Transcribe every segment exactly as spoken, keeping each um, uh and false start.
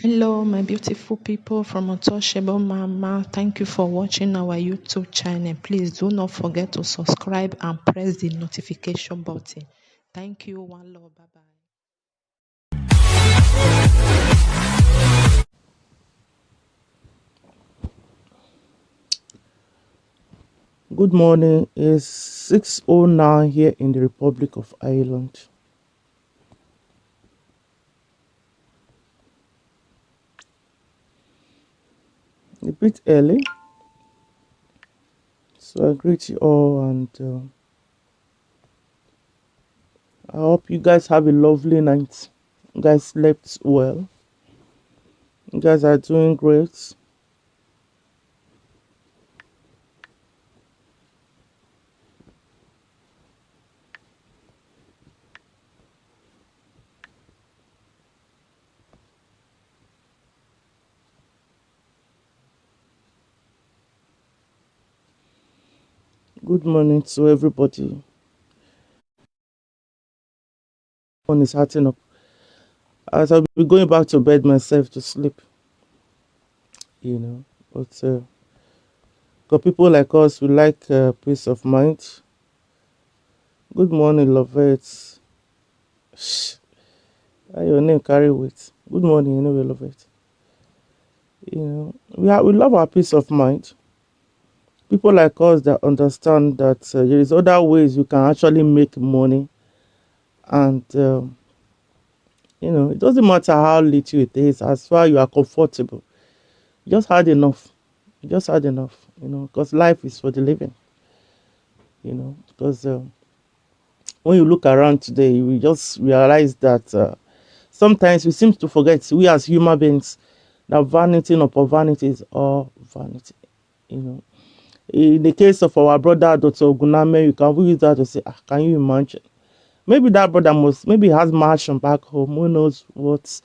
Hello, my beautiful people from Untouchable Mama. Thank you for watching our YouTube channel. Please do not forget to subscribe and press the notification button. Thank you. One love. Bye bye. Good morning. It's six oh nine here in the Republic of Ireland. A bit early. So I greet you all and uh, I hope you guys have a lovely night. You guys slept well. You guys are doing great. Good morning to everybody. One is hearting up. As I'll be going back to bed myself to sleep, you know. But uh, for people like us, we like uh, peace of mind. Good morning, Lovette. Shh. How your name carry weight? Good morning, anyway, Lovette. You know, we are, we love our peace of mind. People like us that understand that uh, there is other ways you can actually make money, and um, you know, it doesn't matter how little it is, as far you are comfortable. You just had enough. You just had enough. You know, because life is for the living. You know, because um, when you look around today, you will just realize that uh, sometimes we seem to forget, we as human beings, that vanity upon vanity is all vanity. You know, in the case of our brother Doctor Oguname, you can use that to say, ah, can you imagine? Maybe that brother must, maybe he has mansion back home. Who knows what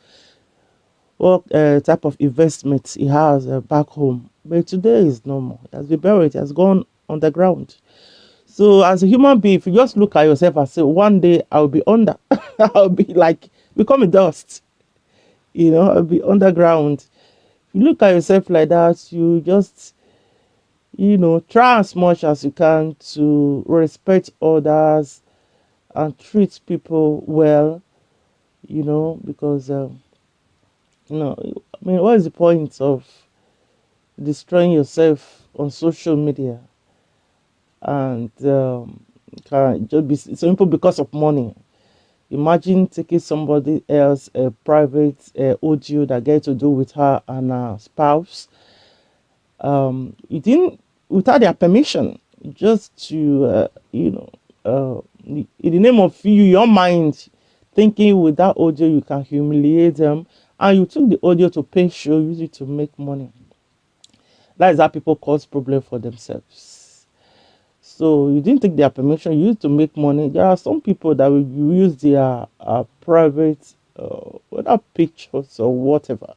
what uh, type of investment he has uh, back home? But today is no more. It has been buried. It has gone underground. So as a human being, if you just look at yourself and say, one day I'll be under, I'll be like, become a dust. You know, I'll be underground. If you look at yourself like that, you just, you know, try as much as you can to respect others and treat people well, you know, because um, you know, I mean, what is the point of destroying yourself on social media? And um, can just be simple because of money. Imagine taking somebody else a private uh, audio that get to do with her and her spouse. Um, you didn't, without their permission, just to uh, you know, uh, in the name of you, your mind, thinking with that audio you can humiliate them, and you took the audio to pay show, use it to make money. That is how people cause problem for themselves. So you didn't take their permission, you used to make money. There are some people that will use their uh, private, uh, whether pictures or whatever,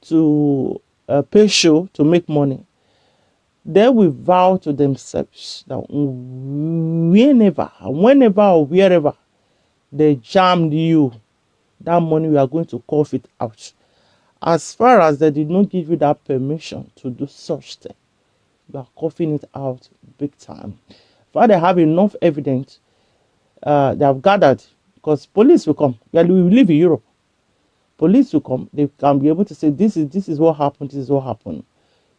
to uh, pay show to make money. They will vow to themselves that whenever, whenever or wherever they jammed you, that money, we are going to cough it out. As far as they did not give you that permission to do such thing, you are coughing it out big time. If they have enough evidence uh, they have gathered, because police will come. Yeah, we live in Europe. Police will come. They can be able to say, this is this is what happened. This is what happened.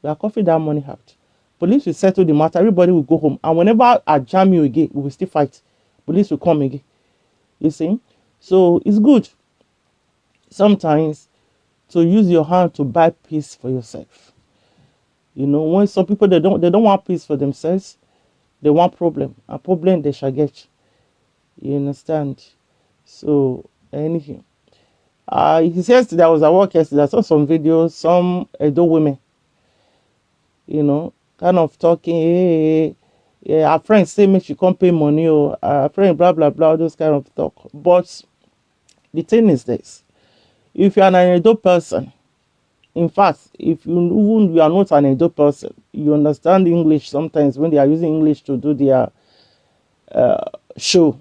We are coughing that money out. Police will settle the matter. Everybody will go home. And whenever I jam you again, we will still fight. Police will come again. You see? So it's good sometimes to use your hand to buy peace for yourself. You know, when some people, they don't they don't want peace for themselves, they want problem. A problem they shall get. You understand? So anything. Uh, he says there was a work yesterday. I saw some videos, some Edo women, you know, kind of talking, hey, hey, hey, yeah, her friends say make she come pay money, or her friend, blah blah blah, all those kind of talk. But the thing is this: if you are an Edo person, in fact, if you, even you are not an Edo person, you understand English. Sometimes when they are using English to do their uh, show,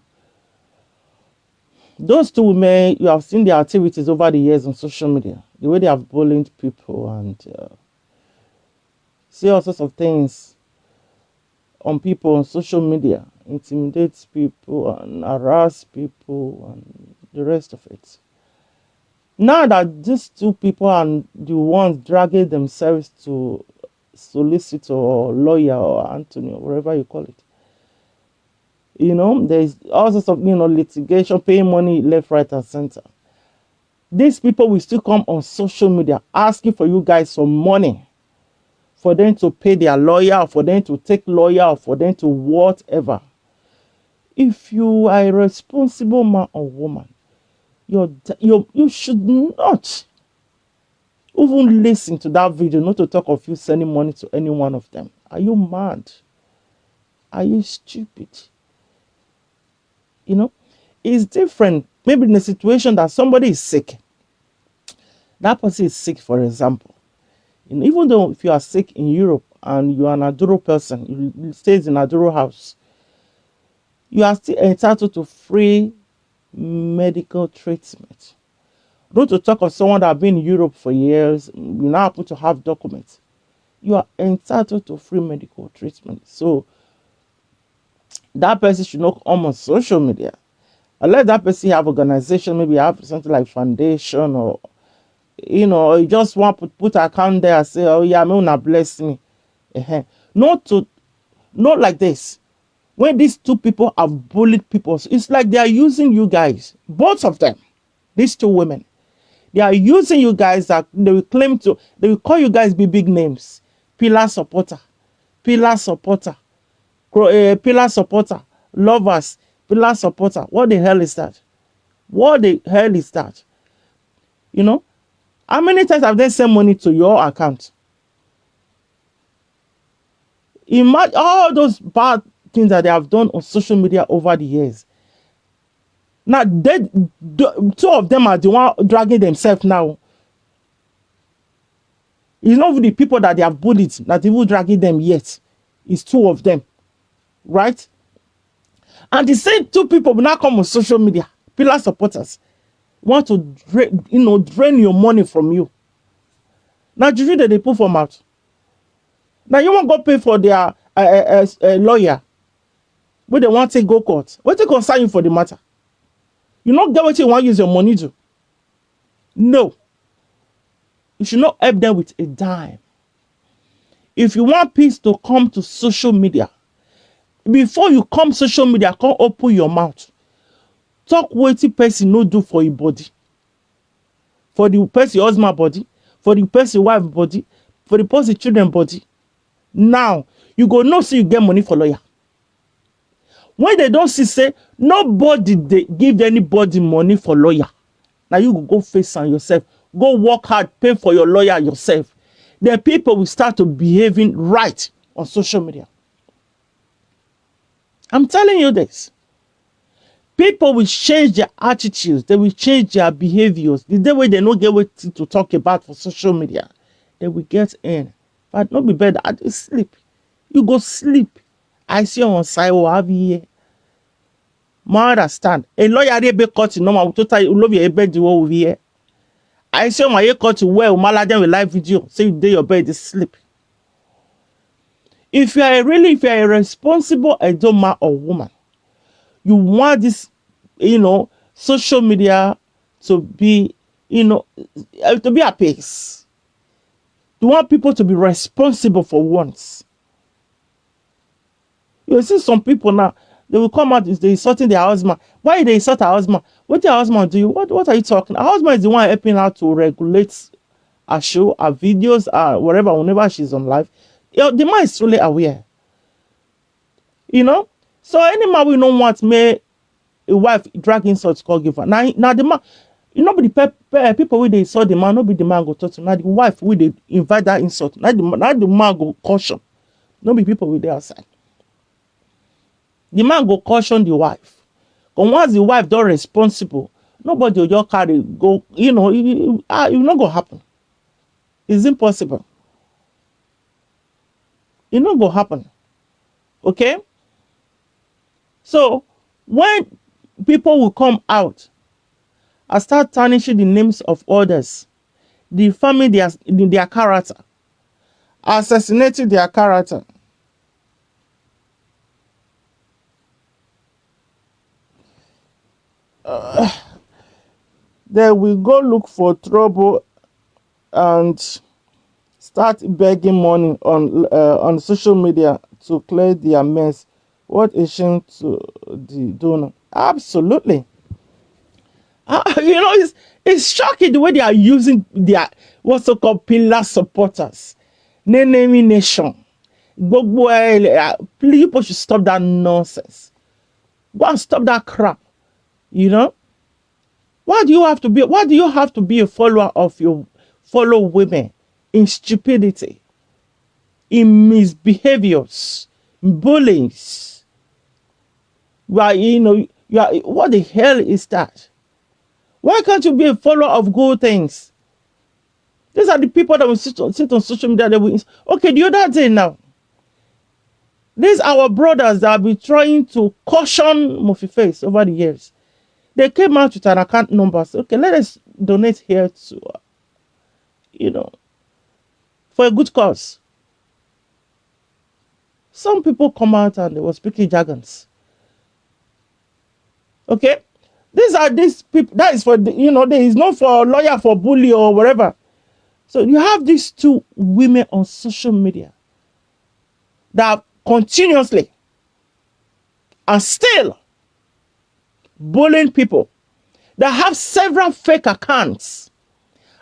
Those two women, you have seen their activities over the years on social media, the way they have bullied people and uh, say all sorts of things on people on social media, intimidate people and harass people and the rest of it. Now that these two people are the ones dragging themselves to solicitor or lawyer or attorney or whatever you call it, you know, there's all sorts of, you know, litigation, paying money left, right, and center. These people will still come on social media asking for you guys some money for them to pay their lawyer, or for them to take lawyer, or for them to whatever. If you are a responsible man or woman, you're, you you should not even listen to that video, not to talk of you sending money to any one of them. Are you mad? Are you stupid? You know, it's different. Maybe in a situation that somebody is sick, that person is sick, for example. You know, even though if you are sick in Europe and you are an Aduro person, you stays in Aduro house, you are still entitled to free medical treatment. Not to talk of someone that have been in Europe for years, you now happen to have documents. You are entitled to free medical treatment. So that person should not come on social media. Unless that person have organization, maybe have something like foundation or, you know, or you just want to put account there and say, "Oh yeah, may una bless me." Uh-huh. Not to, not like this. When these two people have bullied people, it's like they are using you guys, both of them, these two women. They are using you guys that they will claim to, they will call you guys big, big names. Pillar supporter, pillar supporter, cro- eh, pillar supporter, lovers, pillar supporter. What the hell is that? What the hell is that? You know, how many times have they sent money to your account? Imagine all those bad things that they have done on social media over the years. Now, they, the, two of them are the one dragging themselves now. It's not even the people that they have bullied that even dragging them yet. It's two of them, right? And the same two people will now come on social media, pillar supporters, want to drain, you know, drain your money from you. Now, juju that they put for mouth. Now, you won't go pay for their uh, uh, uh, uh, lawyer. But they want to go court. What to concern you for the matter? You not get what you want use your money to. No. You should not help them with a dime. If you want peace to come to social media, before you come social media, come open your mouth. Talk wetin person no do for your body. For the person husband body, for the person wife body, for the person children body. Now, you go know say you get money for lawyer. When they don't see say nobody they give anybody money for lawyer, now you go, go face am yourself. Go work hard, pay for your lawyer yourself. Then people will start to behaving right on social media. I'm telling you this. People will change their attitudes. They will change their behaviors. The day when they no get wetin to talk about for social media, they will get in. But no be bed, I dey sleep. You go sleep. I see on side will have here. Ma understand. A lawyer dey be cut in normal. Total love your bed the whole here. I see on my cut well. Maladen with live video. Say you dey your bed, dey sleep. If you are a really, if you are a responsible Edo man or woman, you want this, you know, social media to be, you know, eh, to be at peace. You want people to be responsible for once. You see some people now, they will come out, they insulting their husband. Why they insult her husband? What your husband do you? What, what are you talking? Her husband is the one helping her to regulate her show, her videos, uh, whatever, whenever she's on live. You know, the man is truly aware. You know? So any man we don't want me a wife drag insult call give her. Now, now the man, you know, be the pe- pe- people with they saw the man, no be the man go talk to. Now the wife with they invite that insult. Now the, now the man go caution. No be people with they outside. The man go caution the wife. But once the wife don't responsible, nobody will just carry go. You know, you, you, ah, you not go happen. It's impossible. It not go happen. Okay. So when people will come out and start tarnishing the names of others, defaming their, their character, assassinating their character. Uh, they will go look for trouble and start begging money on, uh, on social media to clear their mess. What a shame to the donor. Absolutely. Uh, you know, it's, it's shocking the way they are using their, what's so-called, pillar supporters. Nenemi Nation. Gbogbo ẹ, uh, people should stop that nonsense. Go and stop that crap. You know? Why do you have to be, why do you have to be a follower of your fellow women in stupidity, in misbehaviors, in bullyings? You are, you know, you are, what the hell is that? Why can't you be a follower of good things? These are the people that will sit on, sit on social media. They will, okay, the other day now, these our brothers that have been trying to caution Murphy Face over the years, they came out with an account number. So, okay, let us donate here to, uh, you know, for a good cause. Some people come out and they were speaking jargons. Okay? These are these people. That is for, the, you know, there is no for lawyer, for bully or whatever. So you have these two women on social media that are continuously and still bullying people that have several fake accounts.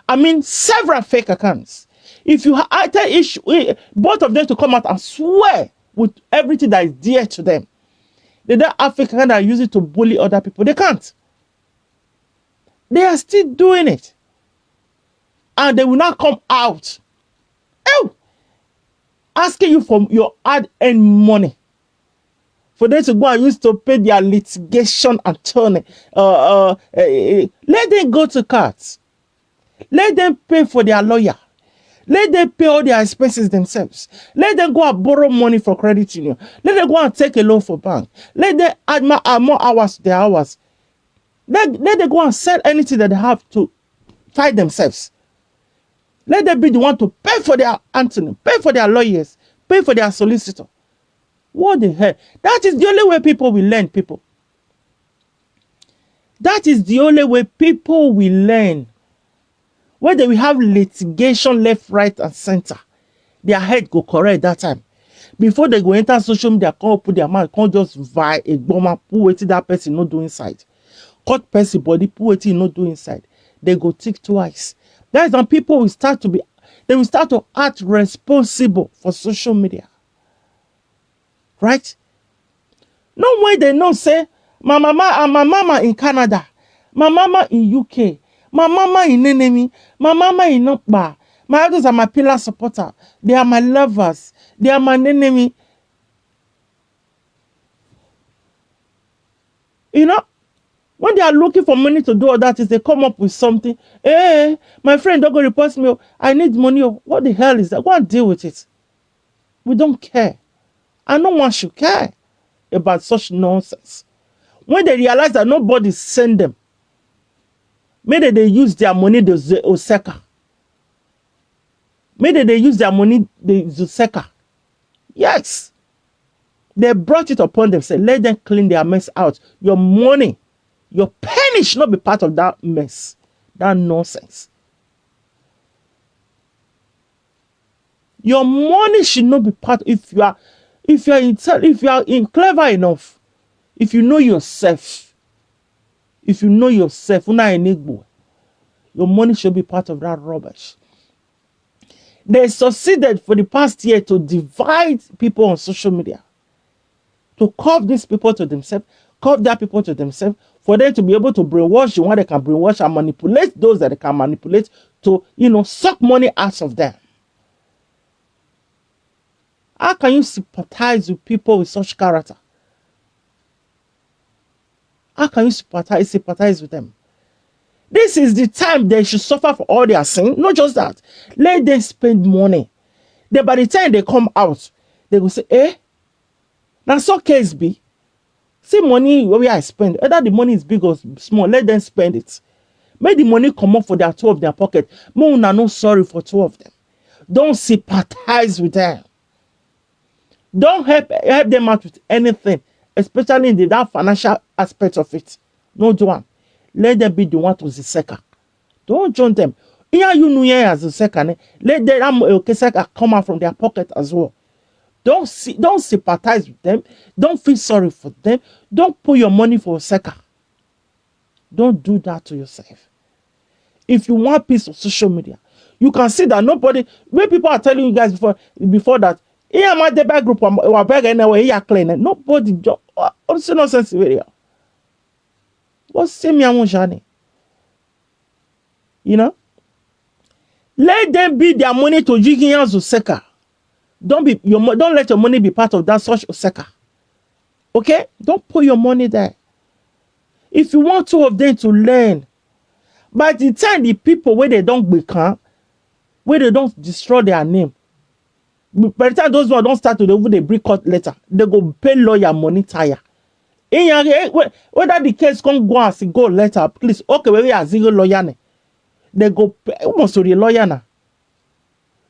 I mean, several fake accounts. If you ha-, I tell each, eh, both of them to come out and swear with everything that is dear to them, they don't have fake account that use it to bully other people. They can't. They are still doing it. And they will not come out, oh, asking you for your hard-earned money for them to go and use to pay their litigation attorney. Uh, uh, eh, eh, let them go to court. Let them pay for their lawyer. Let them pay all their expenses themselves. Let them go and borrow money for credit union. Let them go and take a loan for bank. Let them add more, add more hours to their hours. Let, let them go and sell anything that they have to fight themselves. Let them be the one to pay for their attorney, pay for their lawyers, pay for their solicitor. What the hell? That is the only way people will learn, people. That is the only way people will learn. When they will have litigation left, right, and center, their head go correct that time. Before they go enter social media, come put their mouth, come just vie a bomber, put wetin that person no do inside. Cut person body, put wetin no do inside. They go think twice. That's when people will start to be, they will start to act responsible for social media. Right? No way they know say, my mama and my mama in Canada, my mama in U K, my mama in Nenemi, my mama in Nokpa, my others are my pillar supporter. They are my lovers. They are my Nenemi. You know, when they are looking for money to do all that, is they come up with something. Hey, my friend, don't go report me. Oh, I need money. Oh, what the hell is that? Go and deal with it. We don't care. And no one should care about such nonsense. When they realize that nobody send them, maybe they use their money to Ze-, Oseka. Maybe they use their money, the Zuseka. Yes. They brought it upon themselves. Let them clean their mess out. Your money, your penny should not be part of that mess, that nonsense. Your money should not be part. If you are, if you are intel-, if you are in clever enough, if you know yourself, if you know yourself, una enigbo, your money should be part of that rubbish. They succeeded for the past year to divide people on social media, to curve these people to themselves, curve that people to themselves, for them to be able to brainwash the one that can brainwash and manipulate those that they can manipulate to, you know, suck money out of them. How can you sympathize with people with such character? How can you sympathize, sympathize with them? This is the time they should suffer for all their sin. Not just that. Let them spend money. Then by the time they come out, they will say, eh? Now so case be. See money where I spend. Whether the money is big or small, let them spend it. Make the money comot for their two of their pocket. Make una no sorry for two of them. Don't sympathize with them. Don't help help them out with anything, especially in the, that financial aspect of it. No do am. Let them be the one to ziseka. Don't join them. Iya you know here as ziseka ne. Let them am okay seka come out from their pocket as well. Don't see, don't sympathize with them. Don't feel sorry for them. Don't put your money for seka. Don't do that to yourself. If you want peace on social media, you can see that nobody, when people are telling you guys before before that, here my debate group, I beg anyway, here clean. Nobody just, what's the nonsense video? What's the me journey? You know? Let them be their money to Jigiyan Zoseka. Don't be your mo- don't let your money be part of that such Oseka. Okay? Don't put your money there. If you want two of them to learn, by the time the people where they don't become, where they don't destroy their name, by the time those ones don't start to dey even dey bring court letter, they go pay lawyer money tire. Iyan, eh, whe- whether the case come go as e go later, please, okay, whether you are zero lawyer ne, they go pay, almost to the lawyer now.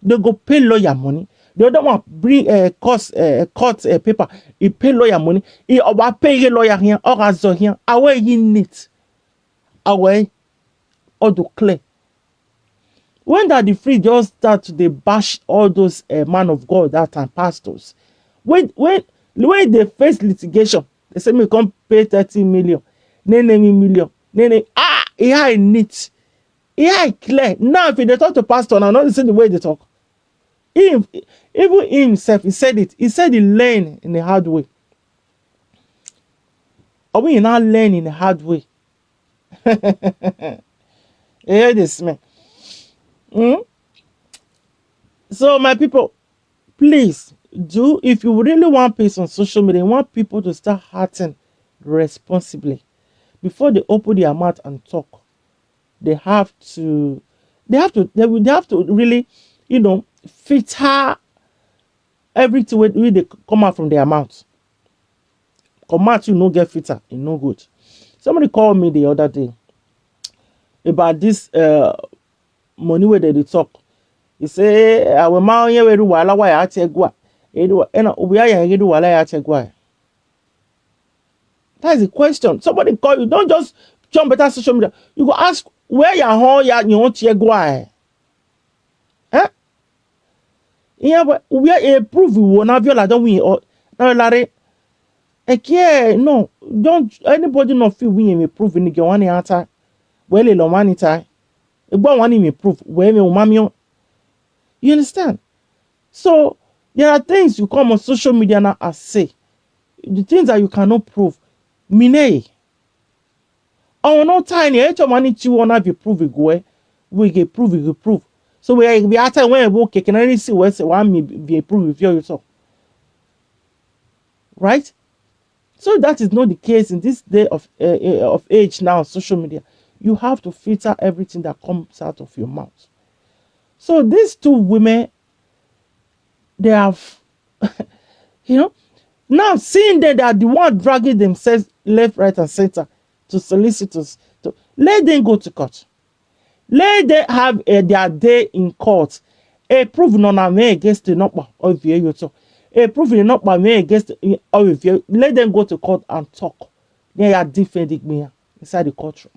They go pay lawyer money. The other one bring uh, cost uh, court uh, paper. He pay lawyer money. He over pay lawyer here. Or as here. Away he need. Away. Or do clear. When that the free just start to dey bash all those uh, man of God that time pastors. When when when they face litigation, they say me come pay thirty million, nene me million, nene ah, e high neat, e high clear. Now if they talk to pastor now, not the same the way they talk. Him, even himself, he said it. He said he learn in a hard way. Or we now learn in a hard way. You hear this, man? Hmm? So, my people, please do, if you really want peace on social media, you want people to start acting responsibly, before they open their mouth and talk, they have to, they have to, they, will, they have to really, you know, filter everything wey wey dey come out from their mouth. Come out, you no get filter, e no good. Somebody call me the other day about this uh, money wey dem dey talk. He say, "Awe ma onye weru wala wa ya chegwa." Edu ena ubiya ya edu wala ya chegwa. That is the question. Somebody call you, don't just jump better social media. You go ask where your home ya you want to go. Eh? Yeah, but we are a proof we will not viola don't we or no lare. Eke no, don't anybody not feel we may prove in the one answer. Well, a long one time. Egbo one may prove where me umamio. You understand? So there are things you come on social media now and say, the things that you cannot prove. Mine. Oh no, tiny. Each of money you wanna be prove it go. We get prove it prove. So we we are time when we can only see where say one may be prove if you so. Right? So that is not the case in this day of uh, uh, of age now, social media. You have to filter everything that comes out of your mouth. So these two women, they have, you know, now seeing that they are the one dragging themselves left, right, and center to solicitors, to let them go to court. Let them have uh, their day in court. A proof none of me against the number of you. A proof in number me against the- of you. Let them go to court and talk. They are defending me inside the courtroom.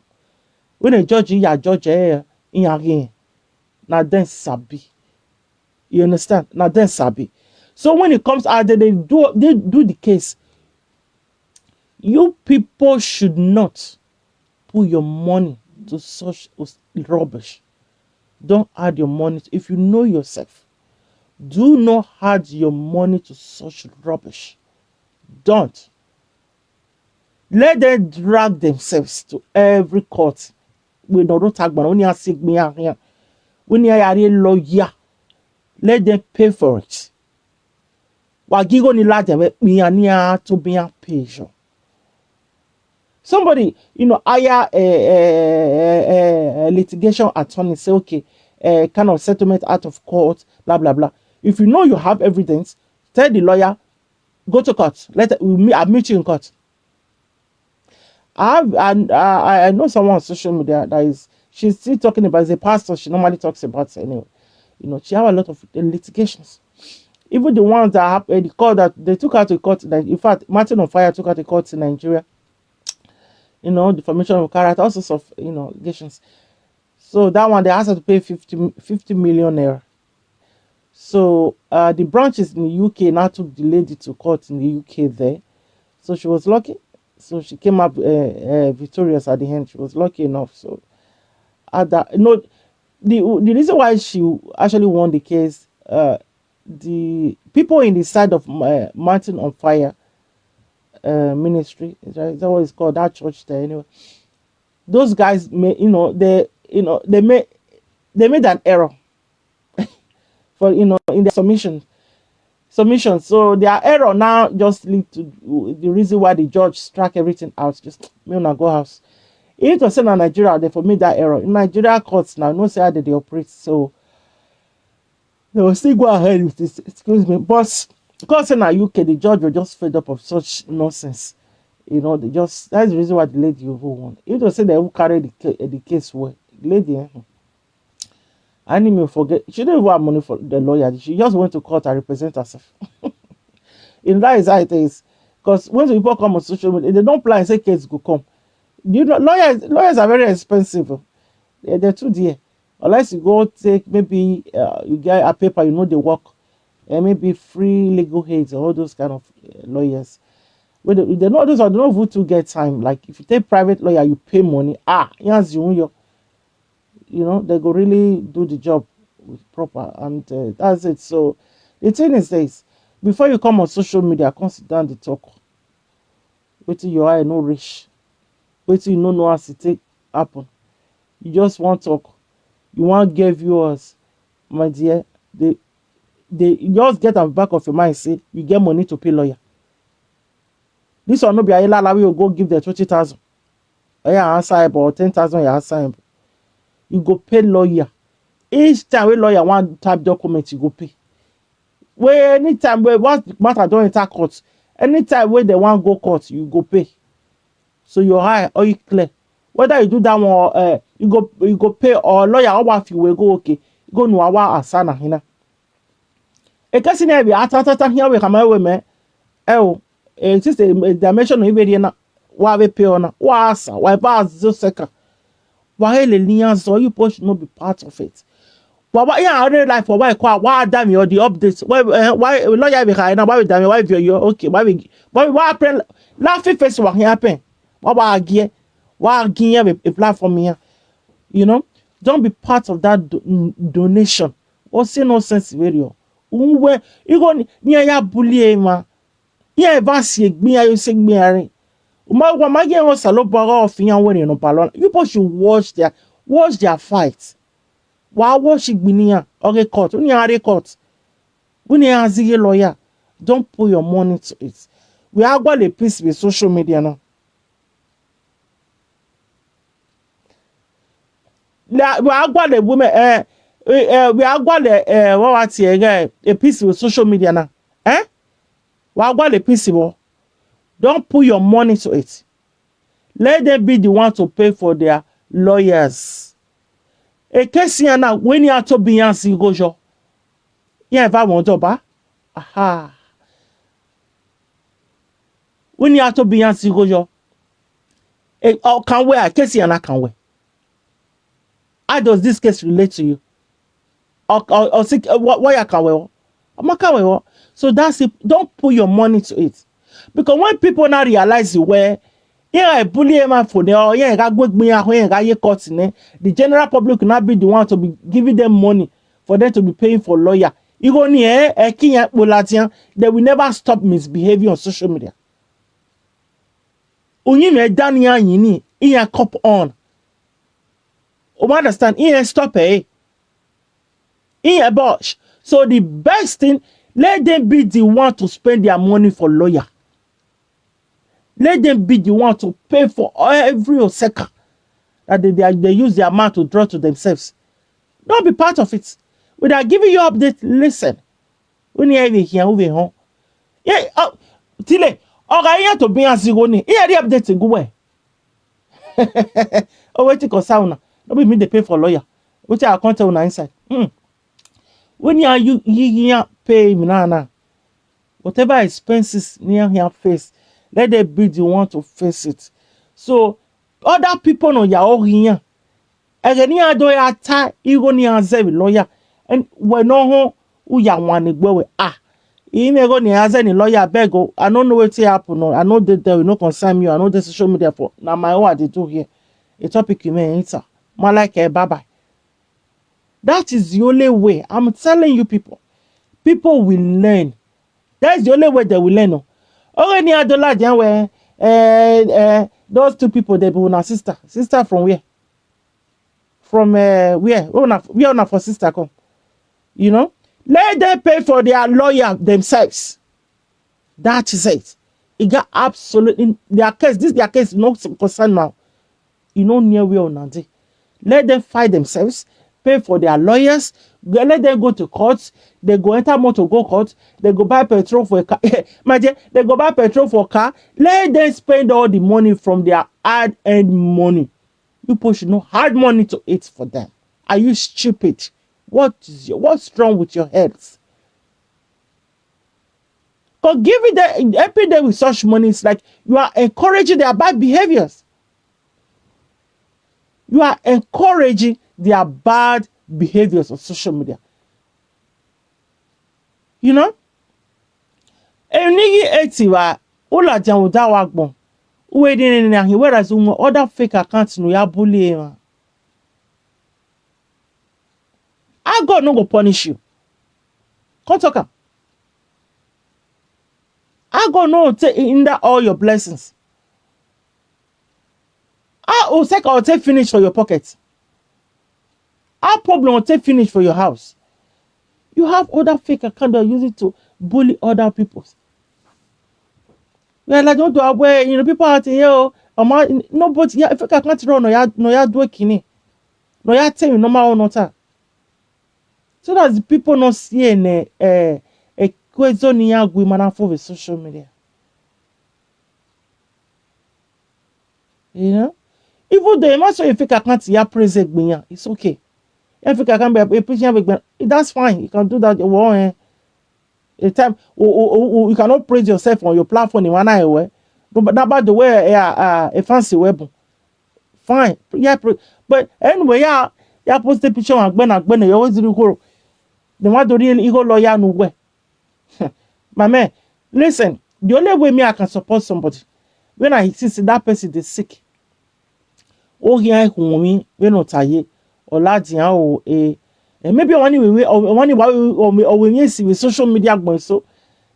When a judge, you are judge eh, in again. Now then sabi. You understand? Now then sabi. So when it comes out, they, they do they do the case. You people should not put your money to such os- rubbish. Don't add your money. If you know yourself, do not add your money to such rubbish. Don't. Let them drag themselves to every court. We no don't talk about when you are sick, me are here. When you are a lawyer, let them pay for it. Wagigo ni la dem we pian ni a to be a patient. Somebody, you know, hire a, a, a, a litigation attorney, say, okay, a kind of settlement out of court, blah blah blah. If you know you have evidence, tell the lawyer, go to court. Let we meet, I'll meet you in court. I have and I, I know someone on social media that is she's still talking about, is a pastor she normally talks about anyway. You know, she have a lot of litigations. Even the ones that happened, the court that they took her to court, like, in fact, Martin on Fire took her to court in Nigeria. You know, defamation of character, all sorts of, you know, allegations. So that one, they asked her to pay fifty, fifty million naira. So uh, the branches in the U K now took the lady to court in the U K there. So she was lucky. So she came up uh, uh, victorious at the end. She was lucky enough. So at that, no, the the reason why she actually won the case, uh, the people in the side of uh, Martin on Fire uh, ministry, is that, is that what it's called? That church there, anyway. Those guys, may, you know, they, you know, they made, they made an error for, you know, in their submission, submission. So their error now just lead to the reason why the judge struck everything out. Just me una go house. If to say na Nigeria, they for me that error. In Nigeria courts now, no say how they, they operate. So they will still go ahead with this. Excuse me, but because in the U K, the judge was just fed up of such nonsense. You know, they just, that's the reason why the lady even won. If to say they will carry the, ca- the case well, the lady, eh, hmm. I didn't even forget. She didn't even have money for the lawyer. She just went to court and represent herself. In that is how it is. Because when people come on social media, they don't plan and say case go come. You know, lawyers lawyers are very expensive. Oh. They're, they're too dear. Unless you go take, maybe uh, you get a paper, you know they work, and maybe free legal aid, all those kind of uh, lawyers. Well, they, they know those are, they don't even to get time. Like, if you take private lawyer, you pay money. Ah, yes, you you know, they go really do the job with proper, and uh, that's it. So the thing is this: before you come on social media, come sit down the talk. Wait till your eye no reach. Wait till you no know as it take happen. You just want talk. You want get viewers, my dear. They they you just get am back of your mind say you get money to pay lawyer. This one no be Ayelala wey you go give them twenty thousand. Oya answer him or ten thousand, you answer him. You go pay lawyer. Each time wey lawyer wan type document, you go pay. Wey anytime wey once the matter don enter court, anytime wey dem wan go court, you go pay. So your eye all clear. Whether you do that one or uh, you go you go pay or lawyer or wafi wey go okay, you go no awa asana hina. Ekesi na bi atatata here we kama we me. Eh o, eh, since the dimension of ibe na wa we pay ona, wa asa, wa ba zo seka. Wa hele liyan so you push no be part of it. Wa wa ya real life wa wa kwa wa da mi or the updates. Wa eh, wa lawyer be kai na wa da mi wa view you. Okay, wa we wa wa pen la fi face wa here pen. Wa wa agie. Wa agie a platform here. You know, don't be part of that do, donation. O se no sense very o. Unwe igo ni ya bulie ma. Ye va si egbin ayo se gbin are. Uma wa ma ye won salo bogo ofiyan we no balon. You people should watch their watch their fight. Wa watch igbiniyan or a court. Uni are court. Uni are zige lawyer. Don't put your money to it. We are going to peace with social media now. La- We are going to women. Uh, uh, we are going to uh, what was here? Uh, a peace with social media now. Eh? We are going to peace. Don't put your money to it. Let them be the one to pay for their lawyers. A case here now, when you are to be answered, go jo. Yeah, if I want to buy. Aha. When you are to be answered, go jo. Eh, oh, can wear, case here now can wear. How does this case relate to you? Or, or, or sick, uh, why, why you can wear? I'm not can wear. So that's it. Don't put your money to it. Because when people now realize you where, yeah, I bully him for there, or yeah, I go me, yeah, I court, the general public will not be the one to be giving them money for them to be paying for lawyer. You go near, eh, Kenya, Bolatian, they will never stop misbehaving on social media. Onye me dani ya yini, iya cop on. O understand? Iya stop eh. Iya bosh. So the best thing, let them be the one to spend their money for lawyer. Let them be the one to pay for every oseka that they, they, they use their mouth to draw to themselves. Don't be part of it. Without giving you update, listen. When you have here, we home. Yeah, oh, Tile, okay, you have to be as you go. Yeah, the update go where. Oh, wait, because sound. No be me dey pay for lawyer. Wetin I come tell una inside? Hmm. When you, you, you, you pay me now, now, whatever expenses near here face, let them be the one to face it. So other people no ya ohiya. Ege ni ado ya ta igo ni azebi lawyer. And we no ho uya wani gbewe. Ah. Ime go ni aze ni lawyer beg o. I no know wetin happen o. I no dey there, e no concern me o. I no dey social media for. Na my own I dey do here. A topic you may enter. More like a bye bye. That is the only way. I'm telling you people. People will learn. That's the only way they will learn o. Already Adola Janwe, eh, eh, those two people, they be una sister. Sister from where? From, eh, where? Una, where una for sister come? You know? Let them pay for their lawyer themselves. That is it. It got absolutely their case. This their case no concern now. You know near where una dey. Let them fight themselves, pay for their lawyers, go- let them go to court. They go enter motor, go court. They go buy petrol for a car. My dear, they go buy petrol for car. Let them spend all the money from their hard-earned money. You people should know hard money to eat for them. Are you stupid? What is your, what's wrong with your heads? Because giving them every day with such money, it's like you are encouraging their bad behaviors. You are encouraging their bad behaviors on social media. You know? Enigi etiwa ula jan uda wagbon. Uwe ni ni ni ahi, whereas umo other fake accounts no ya bully ma. How God no go punish you? Come talk am. How God no take hinder all your blessings? How Oseka will take finish for your pocket? How problem will take finish for your house? You have other fake account that use it to bully other people. We are like, don't do away. You know, people out here, oh, um, nobody, yeah, fake account run, no, ya, no, ya do a kini. No, ya tell you, no matter what. So that the people not seeing a, a, a question in your women for the social media. You know? Even though you must say fake account, ya praise it, it's okay. If you can be a preaching, that's fine. You can do that. Well, eh? A time, oh, oh, oh, oh, you cannot praise yourself on your platform in one eye, eh? No, but not about the way, yeah, uh, a fancy weapon. Fine. Yeah, pra- but anyway, yeah, yeah, post the picture and when, when you always do go. The one to really ego lawyer no way. My man, listen, the only way me I can support somebody when I see say that person is sick. Oh, yeah, who me, we not tired, or large, oh, eh, and maybe one way, or one way, or we, or we, see with social media going so,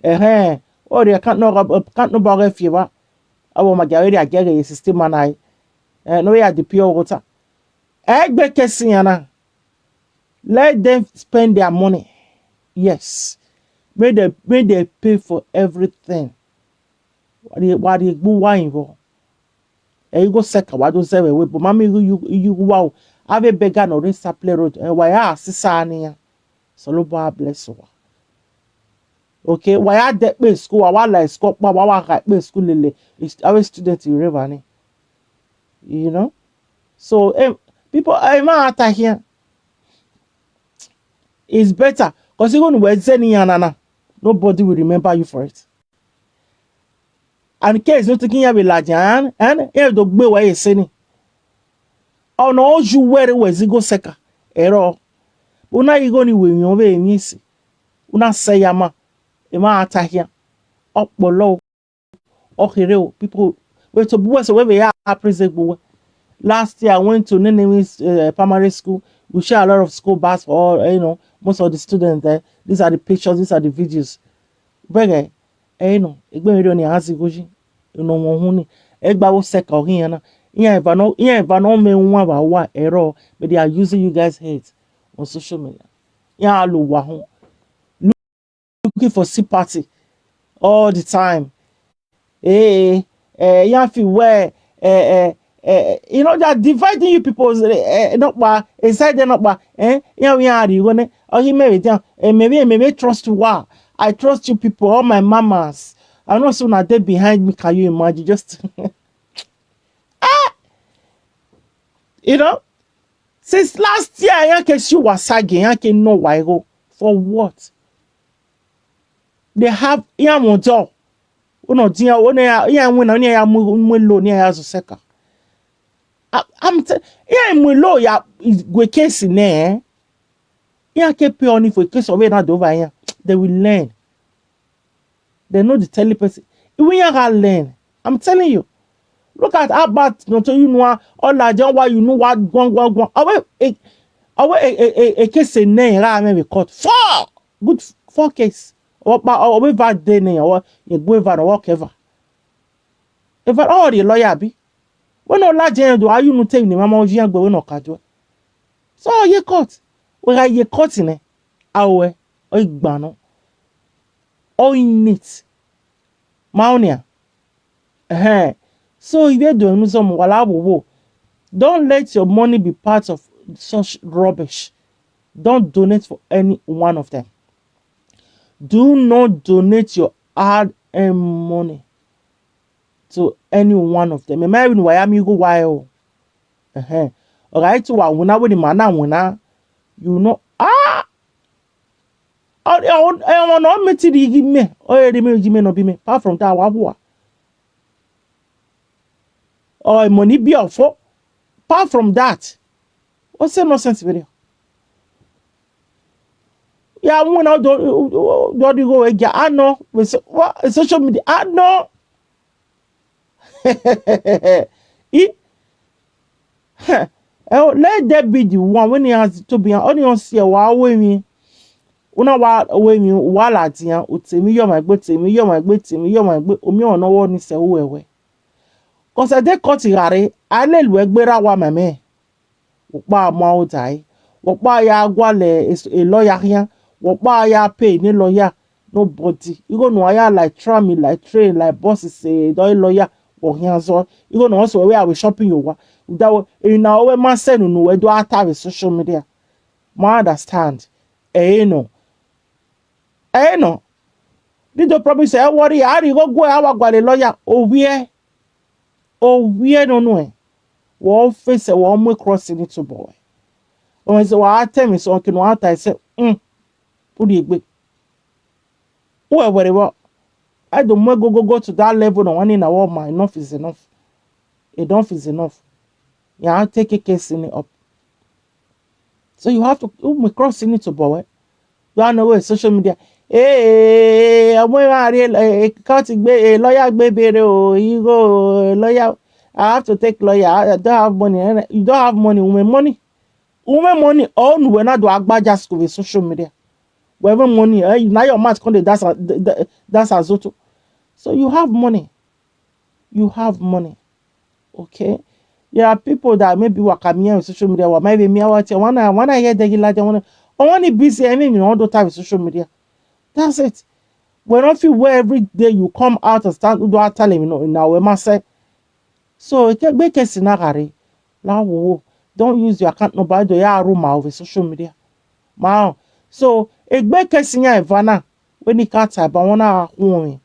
eh, eh, or they can't know, can't know about if you are. I want my Gary, I get a system and I, eh, no, yeah, the pure water. Egbe kesi yana. Let them spend their money. Yes. May they, may they pay for everything. Wadi, wadi gbu wa invo. E go seka wado zewe we, but mami you, you, you wow. Ave bega no re saple road. Eh, wa ya sisa ni ya. Solo bo bless you. Okay, wa ya de pe school, wa wa la school, wa wa wa ka pe school lele. Is our student in river ni. You know? So, eh, people, eh, man out here. It's better. Because even when zeni yanana, nobody will remember you for it. And case not taking your village, and, and, eh, the gbe wa seni. Oh no, you where was go seka. Ero. Una you go ni we mi ove mi si. Una say yama. E ma out here. Opolo. Okay, people. Wait, so we so we are prison. Last year I went to Nene uh, primary school. We share a lot of school bus for all, you know, most of the students there. These are the pictures, these are the videos. Bege, eh, you know, egbe mi do ni azi goji. You know, mo huni. Egba wo seka ohin yana. Iya eva no, iya eva no me nwa wa wa ero. But they are using you guys' head on social media. Yeah, lo wa hon. Looking for sympathy all the time. Eh, eh, you have to wear, eh, eh, eh, you know, they're dividing you people, eh, eh, not by, inside they're not by, eh, you know, we are the one, oh, he may be down, eh, maybe, maybe trust you, wow. I trust you people, all my mamas. I know soon are they behind me, can you imagine? Just, ah, you know, Since last year, I can see Wasage, I can know why go. For what? They have Yamoto. Uno dia, one ya, ya win, ya mu, mu lo, ya zo seka. I, I'm, t- yeah, mu lo, ya, is gwe case in there. Yeah, can pay only for case of another over here. They will learn. They know the telling person. When you can learn, I'm telling you. Look at how bad, not you know, all that, why you know what, one, one, one. Awe, a, awe, a, a, a, a case in there, I may be caught. Four! Good f- four case. Or, or, or, we va de ne, or, you go va, or whatever. If I all the lawyer be, when no la jen do, are you no tell me, Mama, Oji, and go, no, Kajo. So, ye caught. We are ye caught in it. Awe, or, Igbano. Or in it. Maonia. Eh. So, if you do, no, some, wala, wo, wo. Don't let your money be part of such rubbish. Don't donate for any one of them. Do not donate your hard-earned money to any one of them. Ẹ má even wáyà mi go wáyà o. Ẹ̀hẹ́n. Ọ̀rá yìí ti wà wùnà wí ni màá náà wùnà. You know, ah! Ẹ̀wọ̀n náà mi ti di igi mẹ́. Ó yẹ di mi igi mẹ́ náà bí mi. Apart from that, wà á bù wá. Or money be ọ̀fọ́. Apart from that, what's the nonsense video? Yeah, when I do do go again. I know with what social media. I know. It, eh, let that be the one when he has to be an audience here. Why we me? Una wa we me wala tiyan. Utemi yo my gbe, temi yo my gbe, temi yo my gbe. Omi ono wo ni se uwewe. Cause I dey cut igare. I le lu egbera wa meme. Wokpa ma o dai. Wokpa ya gwale a lawyer here. Wokpa ya pay ni lawyer. Nobody. You go no ya like tram me like train like bosses say do lawyer. Wo here so. You go no also where I will shopping you wa. That way, you know where man say no no we do attack with social media. Ma understand. Eh no. Eh no. Did you promise I worry? I go go I wa gwale lawyer. Oh where? Oh where no no. Wo face wo mo cross ni to boy. When say wa tell me so okay no I say mm. Put it back. Who ever what? I don't want go go go to that level. No one in our mind. Enough is enough. Enough is enough. Yeah, take a case in it up. So you have to you may cross in it to boy. You are no way social media. Hey, I'm where I real a court gbe a lawyer gbe bere o. You go lawyer. I have to take lawyer. I don't have money. You don't have money. Women money. Women money. Oh, no, we're not do agbaja school with social media. Wherever money, eh, now your mouth come dey dance a- d- d- dance azoto. So you have money. You have money. Okay. There are people that maybe waka me on social media, or maybe me out here. When I when I hear the gila, they want to. I want to busy. I mean, you know, all the time with social media. That's it. When I feel where every day you come out and stand, do I tell him, you know, in our must say. So it can be case in a hurry. Now, don't use your account number. Do your room over social media. Wow. So it be case in your Ivana when he can't type. I wanna home.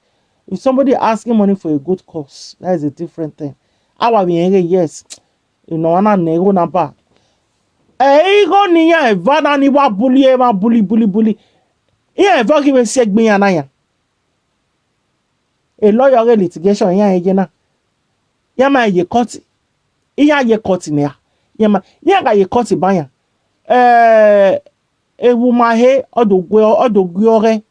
If somebody asking money for a good cause, that is a different thing. Our yes. You know, and I nego number. Ego ni ya Ivana ni wa bully, ma bully, bully, bully. Yeah, ever give a sick me and I. A lawyer litigation ya again. Ya ma ye cut. Ya ye cut in ya. Ya ma ya ga ye cut banya. Eh, a woman he or the girl or the girl.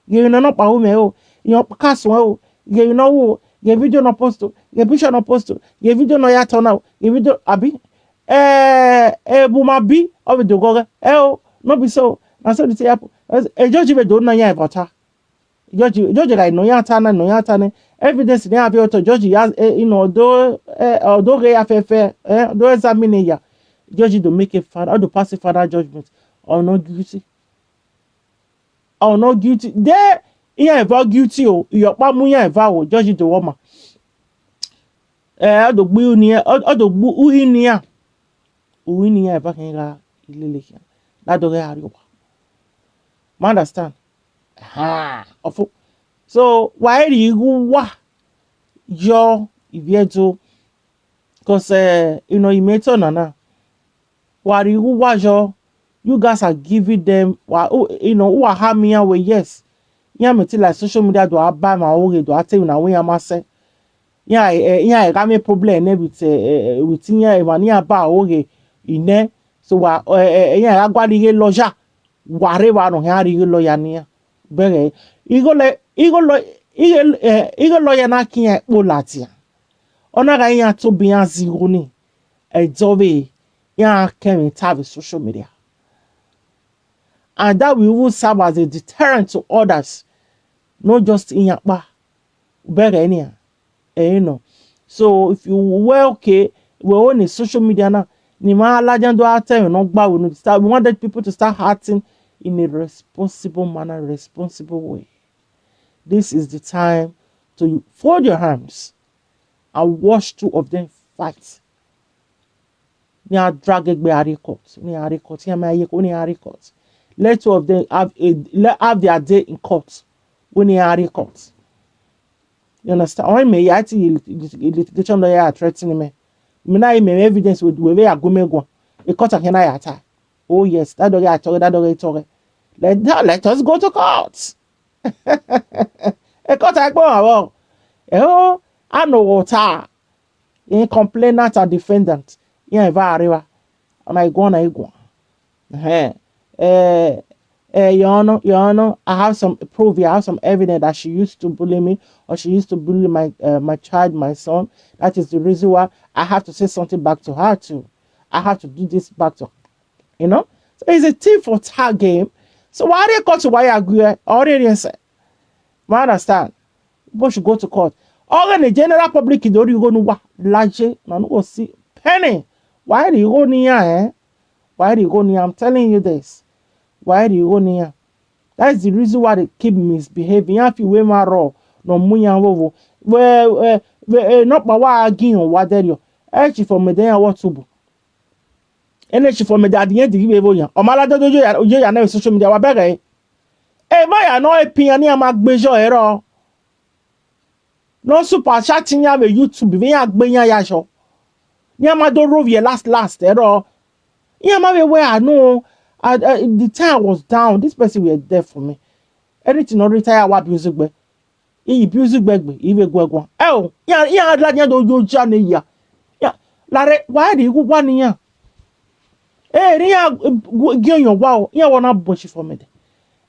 You know not pa woman oh. You know castle oh. You know who. Ye video no post. Ye picture no post. Ye video no ya turn out. Ye video abi. Eh, a woman be of the girl. Eh, oh, no be so. Na so the thing happen. A judge even don't know ya about her. Judge, judge like no ya tana, no ya tana. Evidence ni have to judge ya, eh, you know, do eh, do re afefe, eh, do examine ya. Judge do make a final, do pass a final judgment or not guilty. Or not guilty. There, yeah, ever guilty oh, your pamu ya ever oh, judge do woma. Eh, do gbu ni, eh, do gbu u ni ya. U ni ya ever can ga ilele ya. That do ga ariwa. Ma understand? Ha, ofu. So why do you wa yo ivieto? Cause eh, you know, you may turn na. Wari who was your, you guys are giving them, wa-, who, you know, who are harming your way, yes. Yeah, me till like social media do I buy my own, do I tell you now when I'm say. Yeah, eh, yeah, I got me problem eh, with, eh, eh, with yeah, when yeah, buy own, you know. So, wa, eh, eh, yeah, I got the lawyer. Whatever, no, yeah, the lawyer near. Bere, igo le, igo lo, igo, eh, igo lawyer na kiyan po latia. Ona ga yan to be an zero ni. E do be, yan kemi tabi social media. And that will even serve as a deterrent to others. Not just in your pa. Bere ni. Eh, you know. So if you were okay, we're on a social media now. Ni ma alajan do ate, you know, gba we no start. We wanted people to start acting in a responsible manner, responsible way. This is the time to fold your hands and watch two of them fight. Ni a drag egbe a court. Ni a court. Ni a court. Let two of them have a, let, have their day in court. When they are court. You understand? Or me, I see litigation lawyer threatening me. Me na me evidence with we are go me go. A court can I attack. Oh yes, that dog I talk, that dog I talk. Let that, let us go to court. A court I go. Oh, I know what. In complainant and defendant. Yeah, very well. And I go and I go. Eh, eh, eh, Your Honor, Your Honor, I have some proof. I have some evidence that she used to bully me, or she used to bully my, uh, my child, my son. That is the reason why I have to say something back to her too. I have to do this back to, you know. So it's a tit for tat game. So why they come to why I agree? Already say, I understand. But should go to court. All in the general public, you don't go no wa laje, na no go see penny. Why do you go near, eh? Why do you go near? I'm telling you this. Why do you go near? That's the reason why they keep misbehaving. You have to wear my raw, no munya wovo. Where, where, where, eh, not by why I give you what there you. Eh, she for me there, what to? Energy for me that the end the people ya. O mala do do ya, ya na social media wa bere. E ba ya no e pin ya ni a ma gbe jo ero. No super chat ni a be YouTube, be ya gbe ya ya jo. Ni a ma do ro ye last last ero. Ni a ma be where I know, I, I, the time I was down, this person was there for me. Anything no retire wa music be. Iyi bi uzu gbegbe, iwe gwegwa. Eh, oh, ya, ya, la, ya, do, yo, ja, ne, ya. Ya, la, re, wa, ri, gu, wa, ni, ya. Eh, ri, ya, eh, gu, gi, yo, wa, o, ya, wa, na, bo, chi, fo, me, de.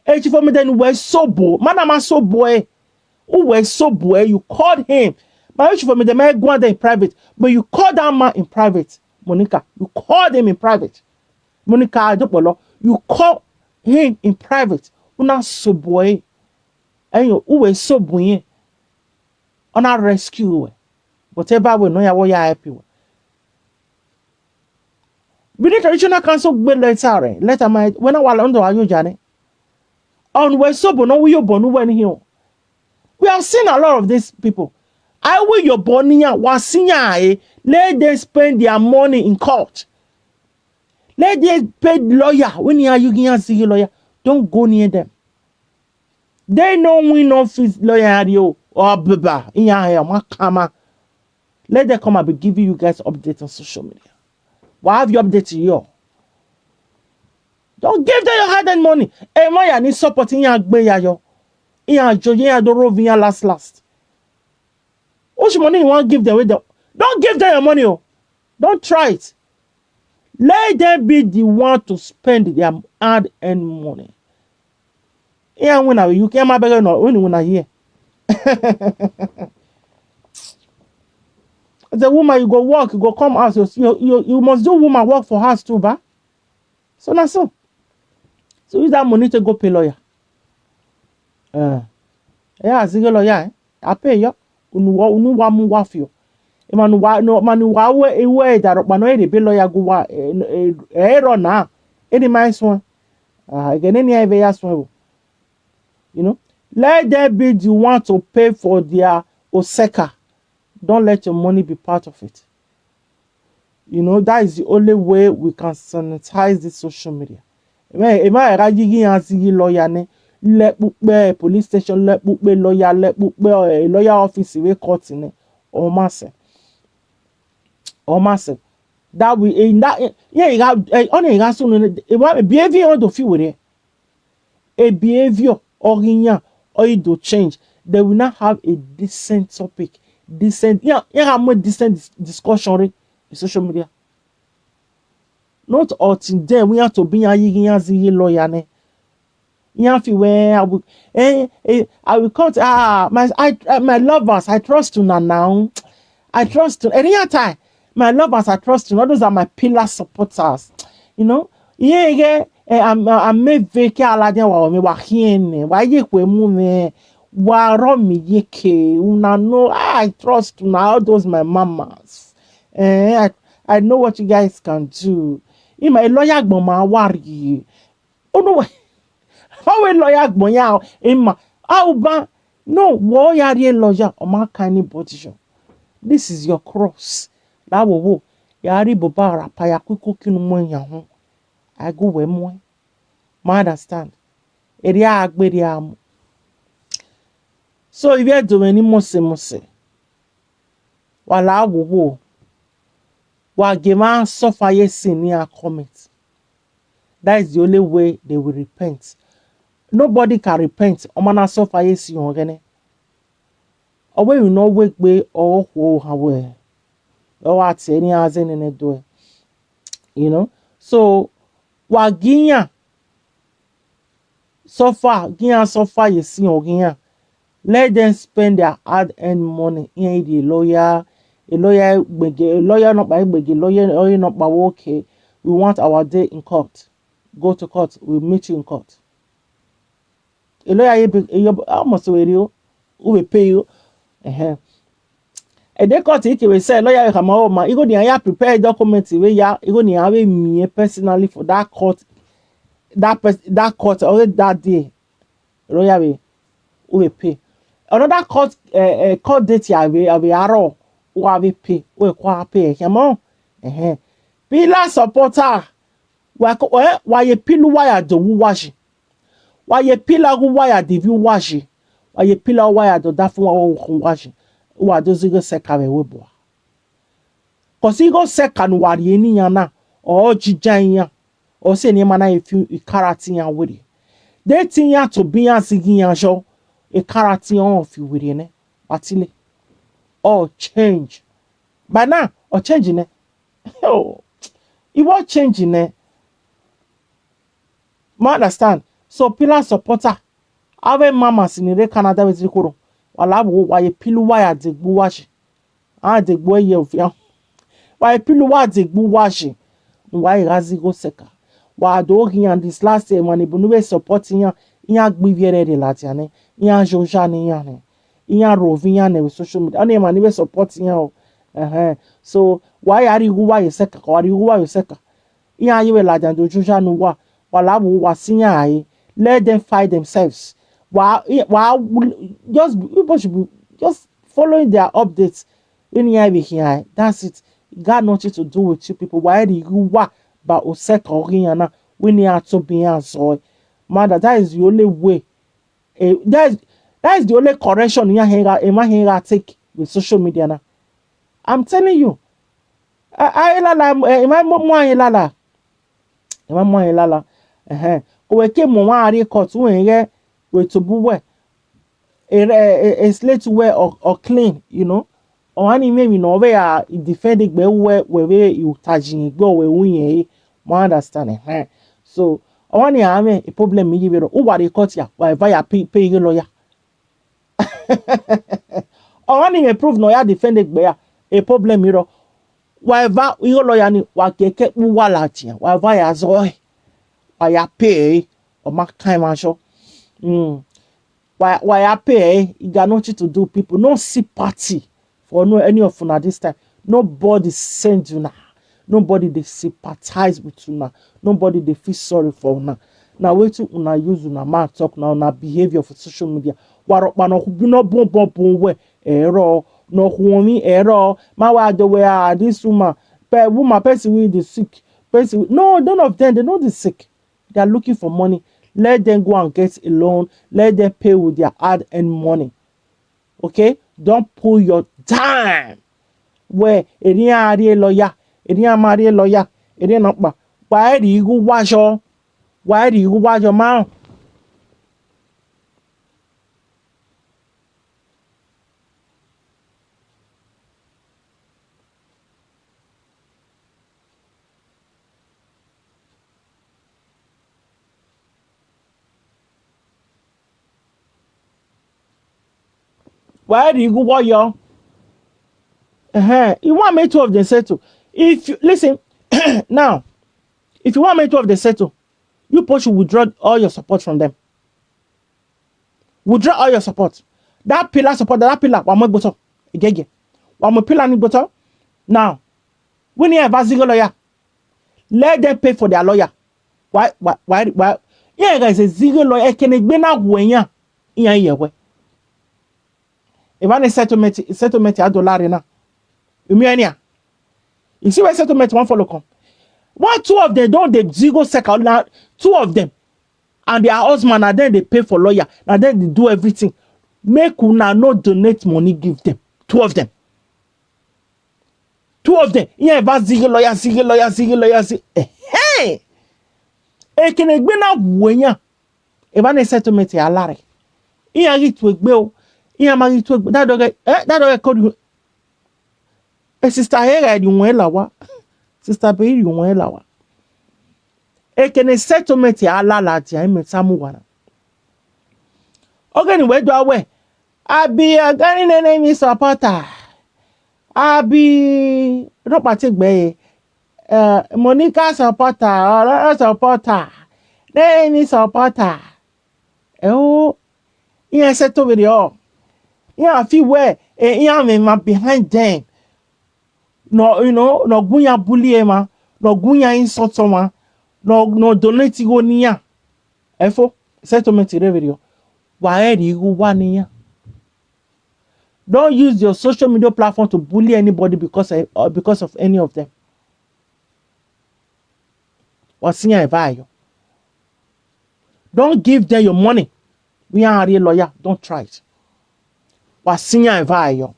Eh, chi, fo, me, de, ni, we, so, bo. Ma, na, ma, so, bo, eh. U, we, so, bo, eh. You called him. Ma, chi, fo, me, de, ma, gwa, de, in private. But you called that man in private. Monica, you called him in private. Monica, Adopolo, you call him in private. Una, so, bo, eh. Enyo, u we so bunye. Ona rescue we. Whatever we no ya wo ya help you. Benin Traditional Council gbe letter re. Letter my when I was on the Ayo Jane. On we so bono we yo bonu when he. We have seen a lot of these people. I will your bonia wasinya eh. Let them spend their money in court. Let them pay lawyer. When you are you can see lawyer, don't go near them. They know we no fit lawyer you or baba in your hair, makama. Let them come and be giving you guys update on social media. Why have you updated you? Don't give them your hard-earned money. E mo ya ni support in your gbe ya yo. In your jo ya do roving ya last last. Which money you want give them with them? Don't give them your money. Oh. Don't try it. Let them be the one to spend their hard-earned money. Yeah, when are you came up no when when are here? The woman you go work, you go come out, you, you, you must do woman work for house too, ba? So na so. So use that money to go pay lawyer. Uh, yeah, as you lawyer, eh? I pay you. Unu wa unu wa mu wa fio. E manu wa no manu wa we e we da ro pa no e de be lawyer go wa e ro na. E ni mai so. Ah, again ni e be ya so. You know, let them be the one to pay for their oseka. Don't let your money be part of it. You know, that is the only way we can sanitize this social media. Ema ema era yigi yan zigi lawyer ne le pupe police station le pupe lawyer le pupe eh, lawyer office we court ne o ma se. O ma se. That we in that, yeah, you have, eh, on you have soon, eh, what behavior on the feel with it. A behavior or in ya or you do change. They will not have a decent topic, decent, yeah, yeah, have more decent dis-, discussion, eh, in social media. Not all thing there we have to be a yi-, yi-, yi-, lawyer, ne. You have to where I will, eh, eh, I will come to, ah, my, I, uh, my lovers, I trust you now, now. I trust you. Any time, my lovers, I trust you. All those are my pillar supporters. You know, yeah, yeah. Eh, I'm, I'm me veke alade wa me wa hiene wa ye kwe mu me wa ro mi ye ke una know, ah, I trust una, all those my mamas. Eh, I, I know what you guys can do. Ima a lawyer gbon ma worry. Oh no, how a lawyer gbon ya ima, how ba, no, wo ya ri a lawyer o ma ka anybody jo. This is your cross. That wo wo ya ri bo ba ra pa ya kuku kinu mo ya ho. I go we mo. Ma understand. Eri a gbe ri a mo. So if you do many mose mose, wala wo wo, wa ge ma suffer ye sin ni a comment. That is the only way they will repent. Nobody can repent. Omana suffer ye sin ogene. Owe you know wake be or ho ha we. Or at any as in the door. You know? So wa ginya suffer, ginya suffer ye sin oginya. Let them spend their hard-earned money. In the lawyer, a lawyer, gbege, a lawyer not by gbege, lawyer, lawyer not by okay. We want our day in court. Go to court. We'll meet you in court. A lawyer, you be, you almost where you, who will pay you. Uh-huh. A day court, he will say, lawyer, you come home, man. You go there, you prepare documents, where you, you go there, me personally for that court, that pers-, that court, or that day. Lawyer, we, who will pay. Another court, uh, uh, court date, ya we, we are all, who have we pay, who will pay, come on. Uh-huh. Pillar supporter, wa ko, eh, wa ye pilu wa ya do wu wa shi. Wa ye pila gu wa ya divi wa shi. Wa ye pila wa ya do da fun wa wo kun wa shi. Wa do zigo seka we we bo. Ko si go seka nu wa ri ni ya na. O jija ya. O se ni ma na e fi i karati ya we ri. De ti ya to bi ya si gi ya jo. E karati ya o fi we ri ne. Batile. O change. By now, o change ne. Oh. I wa change ne. Ma understand. So pillar supporter. Ave mama sinire Canada with Rikoro. Wala wo wa ye pilu wa ya de gbu wa shi. A de gbu ye ofia. Wa ye pilu wa de gbu wa shi. Wa ye gazi go seka. Wa do gi and this last year when ibunu we support ya, ya gbi viere de la tiane. Ya joja ni ya ne. Ya rovi ya ne with social media. Ani mani we support ya o. Uh-huh. So wa ya ri gu wa ye seka, wa ri gu wa ye seka. Iya yi we la jan do joja nu wa. Wa la wo wa si ya e. Let them fight themselves. Wa, wa, just, people should be just following their updates. In ya we here. That's it. Got nothing to do with you people. Wa ri gu wa ba o seka o gi ya na. We ni a to bi ya so. Mother, that is the only way. Eh, that is, that is the only correction ya henga, e ma henga take with social media na. I'm telling you. I, I la la, eh, e ma mo, mo e la la. E ma mo e la la. Eh, eh. Ko we ke mo wa ri court we ye we to bu we. E, e, e, e slate we or, or clean, you know. O ani me mi no we a defend gbe we, we, we you taji gbe we wu yen. Mo understand, eh. So, o ani a me a problem mi yi we ro. U wa ri court ya, wa va ya pay, pay lawyer. O ani me prove no ya defend gbe ya. A problem mi ro. Wa va, you lawyer ni, wa ke ke pu wa la ti ya. Wa va ya zo e. Wa ya pay, o ma kai ma so. Mm. Why, why I pay? Eh? You got nothing to do, people. No sympathy for no any of una this time. Nobody send you now. Nobody they sympathize with you now. Nobody they feel sorry for una. Now wait till una use una mouth talk now, una behavior for social media. Warok ba no ku bi no bon bon bon we ero, no ku mi ero. Ma wa do we, ah, this woman, pe woman person with the sick, person with, no, none of them, they know the sick. They are looking for money. Let them go and get a loan. Let them pay with their hard-earned money. Okay? Don't pull your dime. Where any area lawyer, Eri amari lawyer, eri na pa. Wa eri igu wajo. Wa eri igu wajo ma. Why do you go what yo? Uh-huh. You want me two of them settle? If you listen now, if you want me two of them settle, you push withdraw all your support from them. Withdraw all your support. That pillar support, that pillar, one more bottle. Again, one more pillar ni bottle. Now, when you have a single lawyer, let them pay for their lawyer. Why, why, why, why? Yeah, guys, a single lawyer can be na wenya. Yeah, yeah, we. If any settlement, settlement, I dollar na. You mean yeah? You see where settlement one follow come. One, two of them don't they zero second. Two of them and their husband, and then they pay for lawyer, and then they do everything. Make una no donate money give them. Two of them. Two of them. Yeah, ever zero lawyer, zero lawyer, zero lawyer, zero. Hey, ekene gbena wenya. Eba ne settlement ya lare. Iya gi tu egbe o. Iya ma gi tu egbe. That dog, eh, that dog called you. Eh, sister Hera di won la wa. Sister Be di won la wa. Ekene settlement ya la la ti ai me samu wana. Oge ni we do awe. Abi agani ne ne mi supporter. Abi no pati gbe. Eh, Monica supporter, Ọlọ́run supporter. Ne mi supporter. Eh, oh, ihe seto video. Ihe afi we, eh, ihe me ma behind them. No, you know, no gunya bully ma, no gunya insult ma, no, no donate go niya. Efo, settlement re video. Wa eri go wa niya. Don't use your social media platform to bully anybody because of, uh, because of any of them. Wasinya evayo. Don't give them your money. We are a lawyer. Don't try it. Wasinya evayo.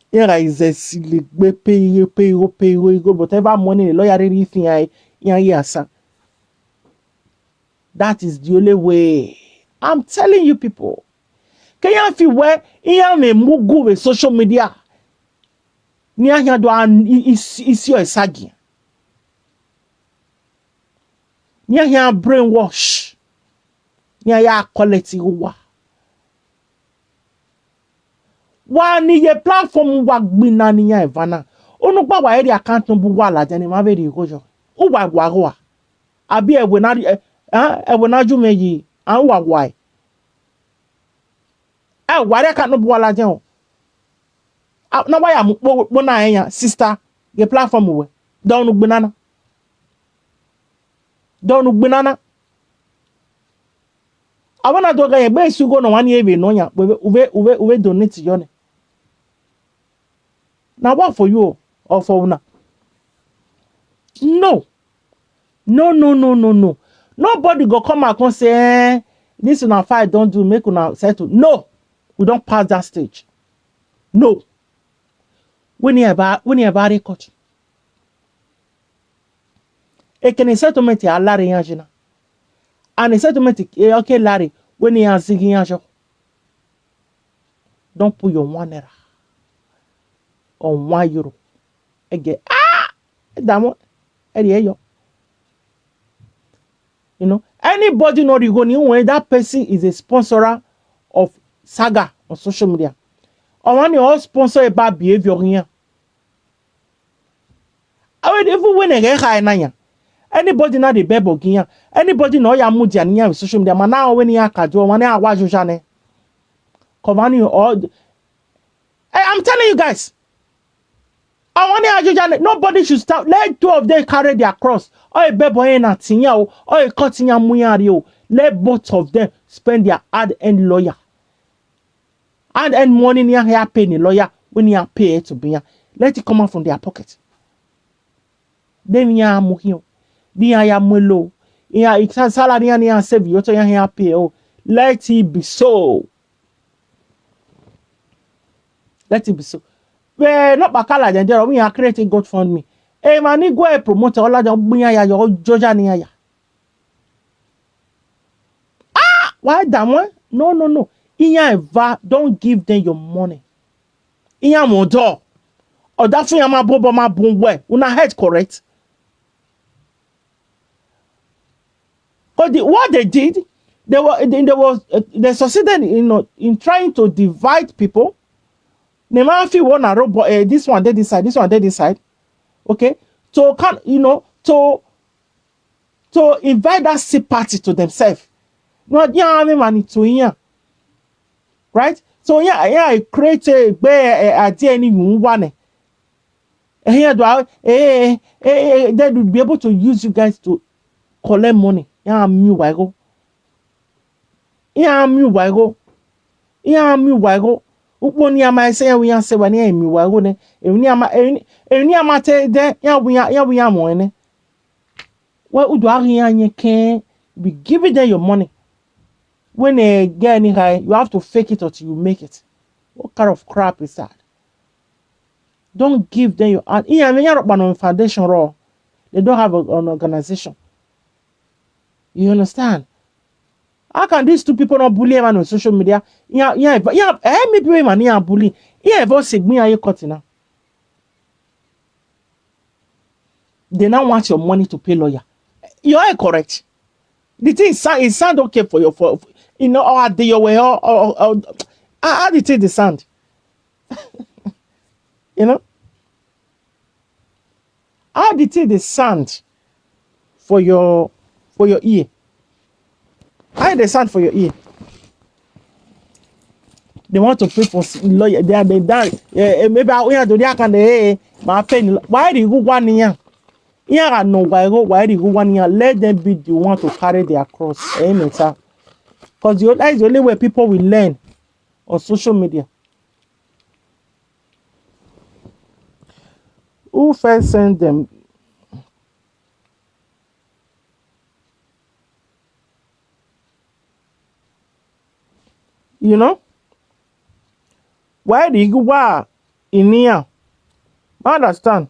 Here is a silly pay, pay, pay, pay, pay, whatever money the lawyer really think I, yeah, yeah, sir. That is the only way. I'm telling you people. Can you feel where I am a mugu with social media? Ni ahia do an isi o esagi. Ni ahia brainwash. Ni ahia quality wa. Wa ni ye platform wa gbina ni ya evana. Unu pa wa eri account no bu wa la jani ma be ri gojo. U wa wa wa. Abi ewe na, eh, ewe na ju me yi. An wa wa. Eh, wari aka no buala jen o. Ah, na waya mu po po na enya sister ye platform we. Don nu gbenana. Don nu gbenana. Awana do ga ye gbe su go no wani ebe no nya. We we we we donate yo ne. Na what for you or for una? No. No, no, no, no, no. Nobody go come and come say, eh, this una fight don't do, make una settle. No, we don't pass that stage. No. We never, we never record. Ekene settlement ya lari ya jina. And the settlement ya okay lari when ya zigi ya jo. Don't put your one naira or one euro. Again, ah, that one, eh, yeah, yo. You know, anybody not you go when that person is a sponsorer of saga on social media. Or when you all sponsor a bad behavior here. I will even when I get high nanya. Anybody not the bebo giya. Anybody no ya mudia niya with social media. Man now when ya kadu when ya waju jane. Kovani all. I, I'm telling you guys. I want to argue that nobody should stop. Let two of them carry their cross. Or a bebo in a tinya, or a cutting a muyari. Let both of them spend their hard-earned lawyer. Hard-earned money near here pay the lawyer when you pay to be here. Let it come out from their pocket. Then ya muhio. Then ya mulo. Ya salary and ya save you to ya pay. Oh, let it be so. Let it be so. Eh, not Bakala, then there we are creating GoFundMe. Eh, man, you go and promote all that, bring ya, ya, your Georgia, ya, ya. Ah, why that one? No, no, no. Iya eva, don't give them your money. Iya modo. Or that thing, ma bobo, ma boom, where? Una head correct. But the, what they did, they were, they, they was, uh, they succeeded in, uh, in trying to divide people. They might feel one a robot, uh, this one, they decide, this one, they decide. Okay? So can, you know, to, to invite that sympathy to themselves. No, yeah, I mean, money to here. Right? So yeah, yeah, I create a, a, a D N A you want it. And here do I, eh, eh, eh, they will be able to use you guys to collect money. Yeah, mi wa go. Yeah, mi wa go. Yeah, mi wa go. Ukpo ni ama ese ya wi ya se wa ni ya mi wa go ne. E ni ama, e ni, e ni ama te de ya wi ya, ya wi ya mo ne. Well, udo ari ya nye ke be giving them your money. When they get any high, you have to fake it until you make it. What kind of crap is that? Don't give them your, and Ian, when you're on foundation raw, they don't have a, an organization. You understand? How can these two people not bully a man on social media? Yeah, yeah, but yeah, eh, maybe we man, yeah, bully. Yeah, if I say me, are you cutting now? They now want your money to pay lawyer. You are correct. The thing sound, it sound okay for your, for, you know, or the your way, or, or, or, or how, how the thing they sound? You know? How the thing they sound for your, for your ear? How they sound for your ear? They want to pay for s-, lawyer. They are, they die. Eh, eh, maybe I, yeah, do they can, eh, eh, my pain. Why do you go one year? Yeah, I know why go, why do you go one year? Let them be the one to carry their cross. Eh, matter. 'Cause the, that is the only way people will learn on social media. Who first send them? You know? Why do you go in here? I understand.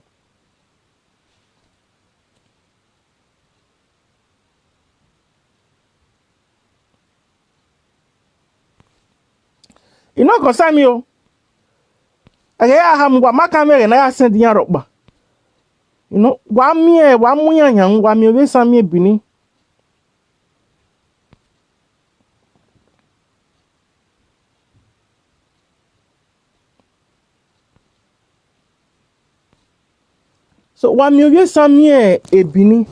You know, concern me, oh. I hear how I'm going to make a send in Europa. You know, one me, one me, and one me, we some me, Bini. So, wa mi oye sami e ebini.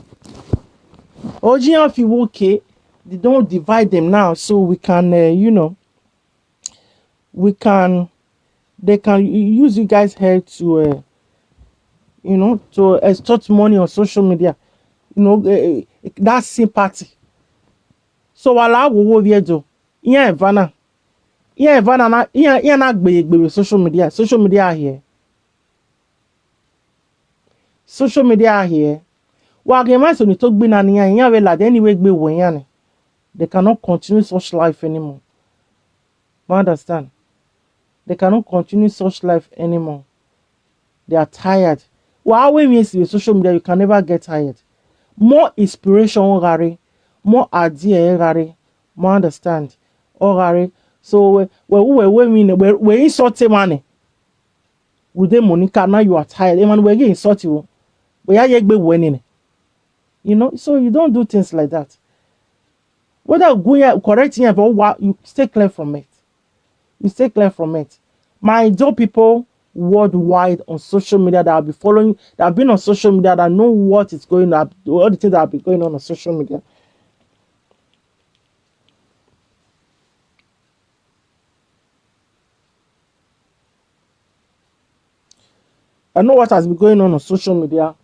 Oji and fi woke, they don't divide them now, so we can, uh, you know, we can, they can u-, use you guys' head to, uh, you know, to extort money on social media. You know, uh, that sympathy. So, wala wo wo viedo. Iya evana. Iya evana na, iya, iya na gbe, gbe social media. Social media here. Social media here. Wa ge man so ni to gbe na ni ya, ya we la, anyway gbe wo ya ni. They cannot continue such life anymore. You understand? They cannot continue such life anymore. They are tired. Well, how we miss with social media, you can never get tired. More inspiration, Gary. More idea, Gary. More understand. Oh, Gary. So, we, we, we, we, we, we insult him, man. With the Monica, now you are tired. Hey, man, we get insult you. We are yegbe winning. You know, so you don't do things like that. Whether you go here, correct here, but what, you stay clear from it. You stay clear from it. My dear people worldwide on social media that have been following, that have been on social media, that know what is going on, all the things that have been going on on social media. I know what has been going on on social media.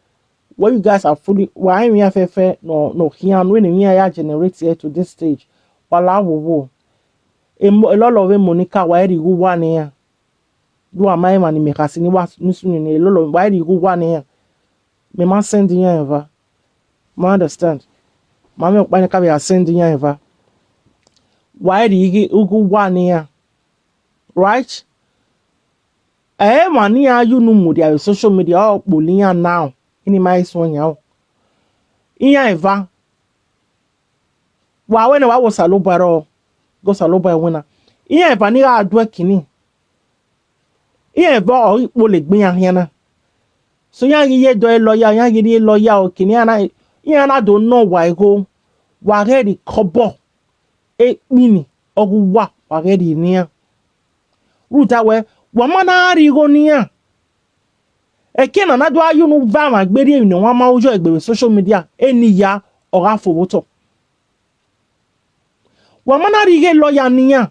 What you guys are fully, why we have fair, no, no, here, when we are generated to this stage. Wala wo wo. A mo-, a lot of them, Monica, why do you want here? Do I my money make us in what, a lot of, why do you want here? Me ma send in ever. Ma understand. Mama, why can't we send in ever? Why do you go one here? Right? Eh, man, ya you no mudia social media or poliya now. Ini my son ya. Iya eva. Wa wene wa wo Saloba ro. Go Saloba wena. Iya eva ni ga adwe kini. Iya eva o ipo le gbin ya hiana. So ya ye do e lawyer, ya ye lawyer o kini ana. Iya na do no wa ego. Wa ready kobo. E kpini ogu wa wa ready ni ya. Ruta we wa mana ri go ni ya. Eke na na do ayu nu va ma gberi e no wa ma ujo egbe social media eni ya o ga fo woto. Wa mana ri ge lawyer ni ya.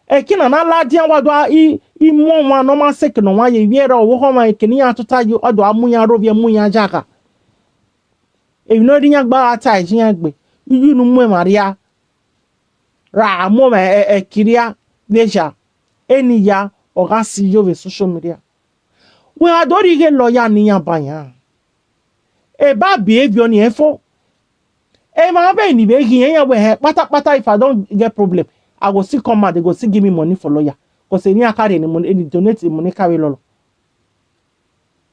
Eke na na la dia wa do a i i mo wa no ma sek no wa ye ye ro wo ho ma eke ni ya tuta yu o do amu ya ro vie mu ya jaga. E no ri ya gba ata e ya gbe. Yu nu mo e maria. Ra mo me e, e kiria veja. Eni ya o ga si yo ve social media. We adori ge lawyer ni ya ba ya. E ba behavior ni efo. E ma be ni be gi ya we he pata pata if I don't get problem. I go still come out, they go still give me money for lawyer. Because any I carry any money, any donate the money carry lolo.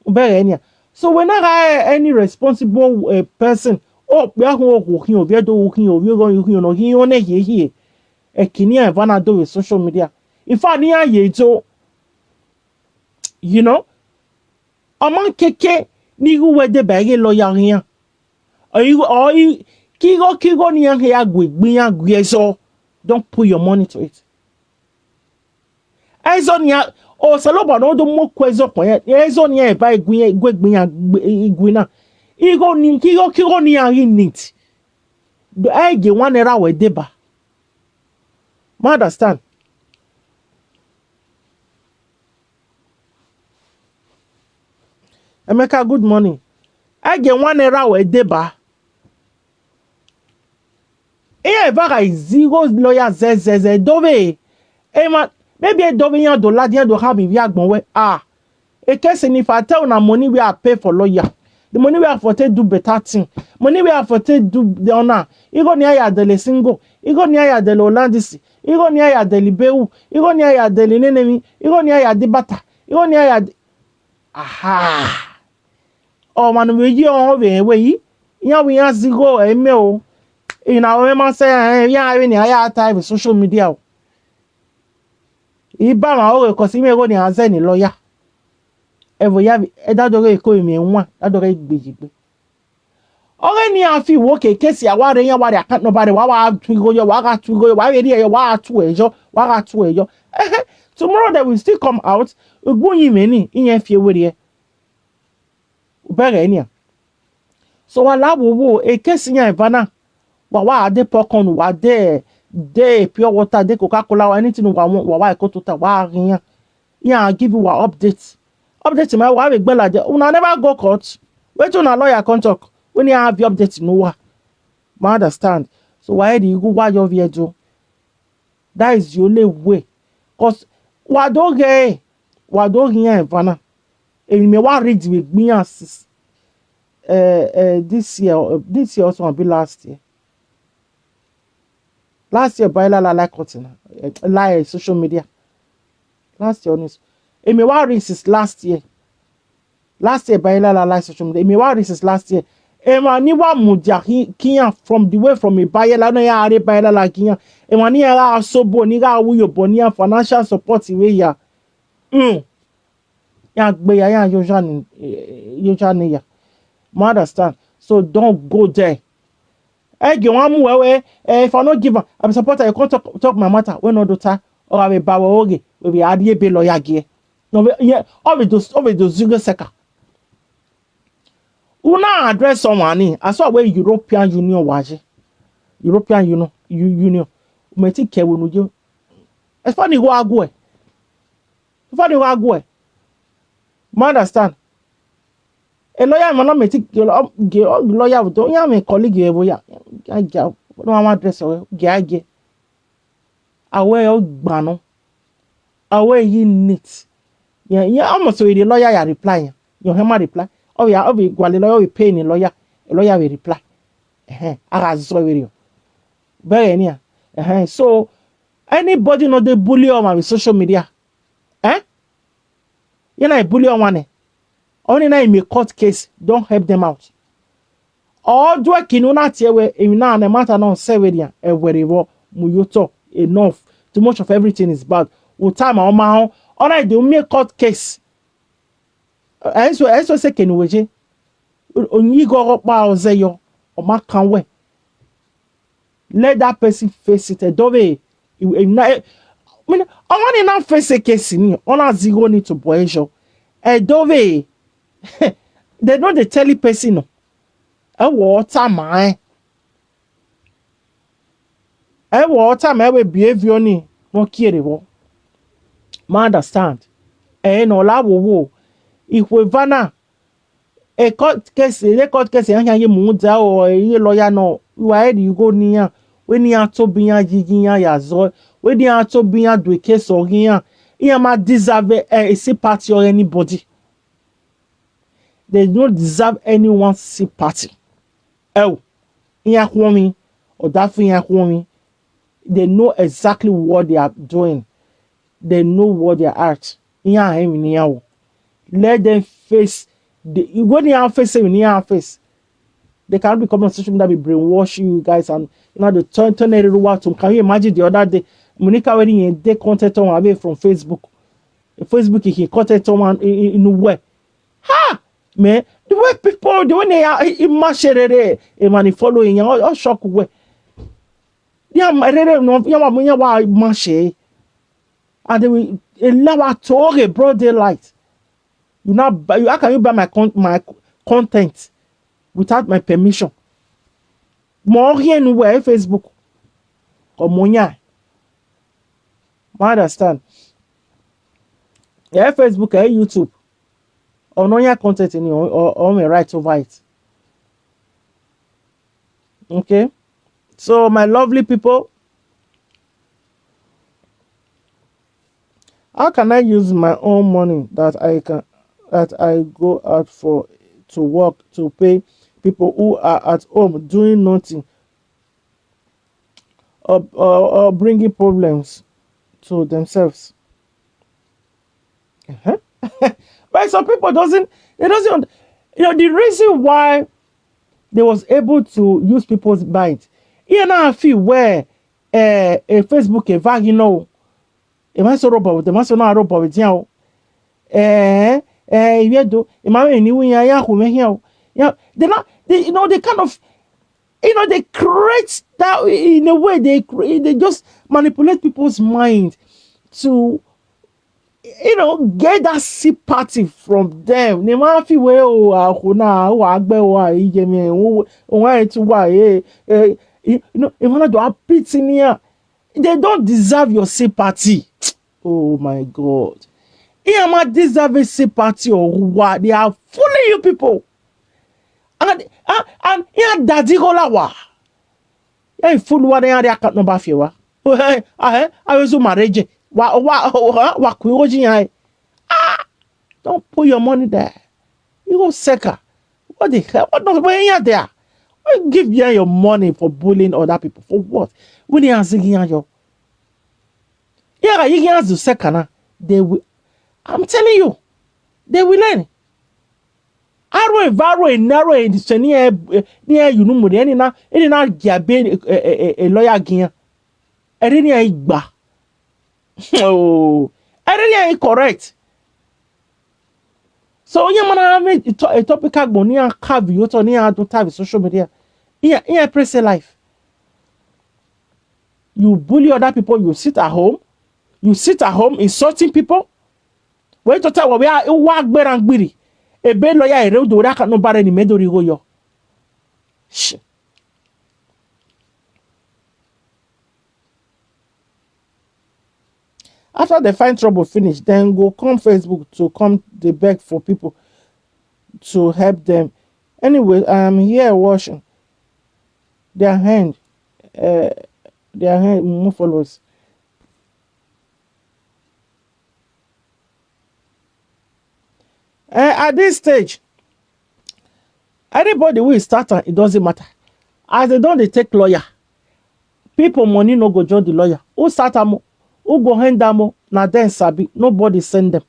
Bere enya. So we na ga any responsible uh, person. Oh, we are who who you, we do who you, we go you you no you ne ye ye. E kini e vana do with social media. If I near ye to, you know, a man keke ni who we de bege lawyer here. Or you or you kigo kigo ni ya gwe gbe ya gwe so. Don't put your money to it. Ezo ni o Saloba no do mo ko ezo ko ya. Ezo ni e ba igun igun igun na. Igo ni kigo kigo ni a ri nit. Do e ge one era we deba. Ma understand. Emeka, good morning. E ge one era we deba. Iya evaga izigo lawyer zezeze dove. Ema maybe e dove yan do ladi yan do ha mi via gbon we. Ah. E case ni if I tell una money we I pay for lawyer. The money we I for take do better thing. Money we I for take do the honor. Igo ni aya dele single. Igo ni aya dele olandisi. Igo ni aya dele bewu. Igo ni aya dele nenemi. Igo ni aya dibata. Igo ni aya di- Aha. O manu we yi o we we yi. Yan we yan zigo e me o. Ina o me ma se e yan we ni aya ta e social media o. Iba ma o ko si me go ni aze ni lawyer. E vo ya e da do re ko mi nwa, da do re gbe gbe. Ore ni a fi wo ke case ya wa re yan wa re account number re wa wa tu go yo wa ga tu go yo wa re ri e yo wa tu e yo wa ga tu e yo. Tomorrow they will still come out. Ugbo yin me ni iyen fi ewe re. Ubere ni. So wa la wo wo e case yan evana. Wa wa de popcorn wa de de pure water de Coca-Cola or anything wa wa wa ko to ta wa ri yan. Yeah, I give you our update. Update my wa we gbela de. Una never go court. Wait una lawyer come talk. When you have your update no wa. Ma understand. So why do you go why your video? That is the only way. Cause wa do ge wa do ge yan evana. Emi me wa read we gbiyan sis. Uh, uh, this year, uh, this year also be last year. Last year, Baila la like cutting, uh, like social media. Last year, honest. Emi wa read since last year. Last year, Baila la like social media. Emi wa read since last year. Ema ni wa mudia ki- kiyan from the way from a Baila no ya are Baila la kiyan. Ema ni ya so bo ni ga wu yo bo ni ya financial support we ya. Mm. Ya gbe ya ya yo jani yo jani ya. Ma understand. So don't go there. Ege wan mu wewe. Eh, if I no give am, I be supporter. You come talk talk my matter. We no do ta. Or I be bawo oge. We be adi ebe lawyer ge. No be yeah. All we do all we do zero seka. Una address someone ni. I saw where European Union waje. European Union U- Union. Meti ke we no je. As far ni wa go e. As far ni wa go e. Ma understand. A lawyer man not meti ge lawyer with ya me colleague e boya. Ya ja. No ma address o ge age. Awe o gbanu. Awe yi neat. Yeah, yeah, almost so the lawyer ya reply. Your hema reply. Oh yeah, oh we gwale lawyer we pay ni lawyer. A lawyer we reply. Eh, aga zo we yo. Very near. Eh, so anybody no dey bully on my social media. Eh? Yena e bully on one. Only na im a court case don help them out. Or do a kinu na tie we im na ne matter no se we dia e were wo mu yoto enough. Too much of everything is bad. O time o ma ho. Ona do me court case. Eso eso se kenu weje. Onyi go pa o ze yo. O ma kan we. Let that person face it. Edove. I mean, I want to face a case in here. Ona zero need to boy show. Edove. They don't they tell the person no. E wo ta ma e. E wo ta ma e we behavior ni no kire wo. Ma understand. E no la wo wo. Ikwe vana. E court case, e court case yan yan ye mu da o ye lawyer no. Wa e di go ni yan. We ni an to bi yan jiji yan ya zo. We ni an to bi yan do case o yan. Yan ma deserve a sympathy or anybody. They don't deserve anyone's sympathy. Oh, yan kwon mi. Or that thing yan kwon mi. They know exactly what they are doing. They know what they are at. Yan him ni yan. Let them face the you go ni face him ni face. They cannot be coming on social media be brainwash you guys and you know the turn turn it what to can you imagine the other day Monica wedding in day content on away from Facebook. Facebook he content on in where ha man the way people the way they are imagine it man following you all shock where yeah my no yeah my yeah why mash and they will allow her to okay broad daylight. You now buy, you, how can you buy my con my content without my permission? Mo here nowhere Facebook. Come on yeah. I understand. Yeah, Facebook, yeah, YouTube. Or no yeah content in your or, or my right over it. Okay. So my lovely people, how can I use my own money that I can that I go out for to work to pay people who are at home doing nothing or, or, or bringing problems to themselves? Uh-huh. But some people doesn't it doesn't you know the reason why they was able to use people's mind. Here now I feel where uh, a Facebook a vag you know. It must rob of the must not rob of it you know. Eh eh you do it might be anywhere ya who may hear. Yeah, they not they you know they kind of you know they create that in a way they create they just manipulate people's mind to you know get that sympathy from them. They might feel well oh ah na oh agbe oh ah ije me oh oh eh to why eh eh you know if one do a pity near they don't deserve your sympathy. Oh my God. He am deserve a sympathy or why they are fooling you people. And and and yeah daddy go la wa. Yeah fool wa ya account number fi wa. Oh hey ah hey I was marriage. Wa wa wa ku go jin ya. Ah don't put your money there. You go secker. What the hell? What not where you there? What give you your money for bullying other people? For what? When you are singing your yeah, you can do second. They will I'm telling you, they will learn. Arrow, arrow, narrow, and send near near you know, any now, any now, Jabe, a lawyer again. I didn't hear it. Oh, I didn't hear it correct. So, yeah, man, I made a topic. I go near carve you to near to type social media. Yeah, yeah, press a life. You bully other people, you sit at home, you sit at home insulting people. Wait to tell we are what bear and gbiri. A bed lawyer, a real do that no bar any medori go yo. Shh. After they find trouble finish, then go come Facebook to come they beg for people to help them. Anyway, I am here watching their hand, uh, their hand move followers. Uh, at this stage, anybody who is starting, it doesn't matter. As they don't they take lawyer, people money no go join the lawyer. Who start am? Who go hand am? Now then sabi, nobody send them.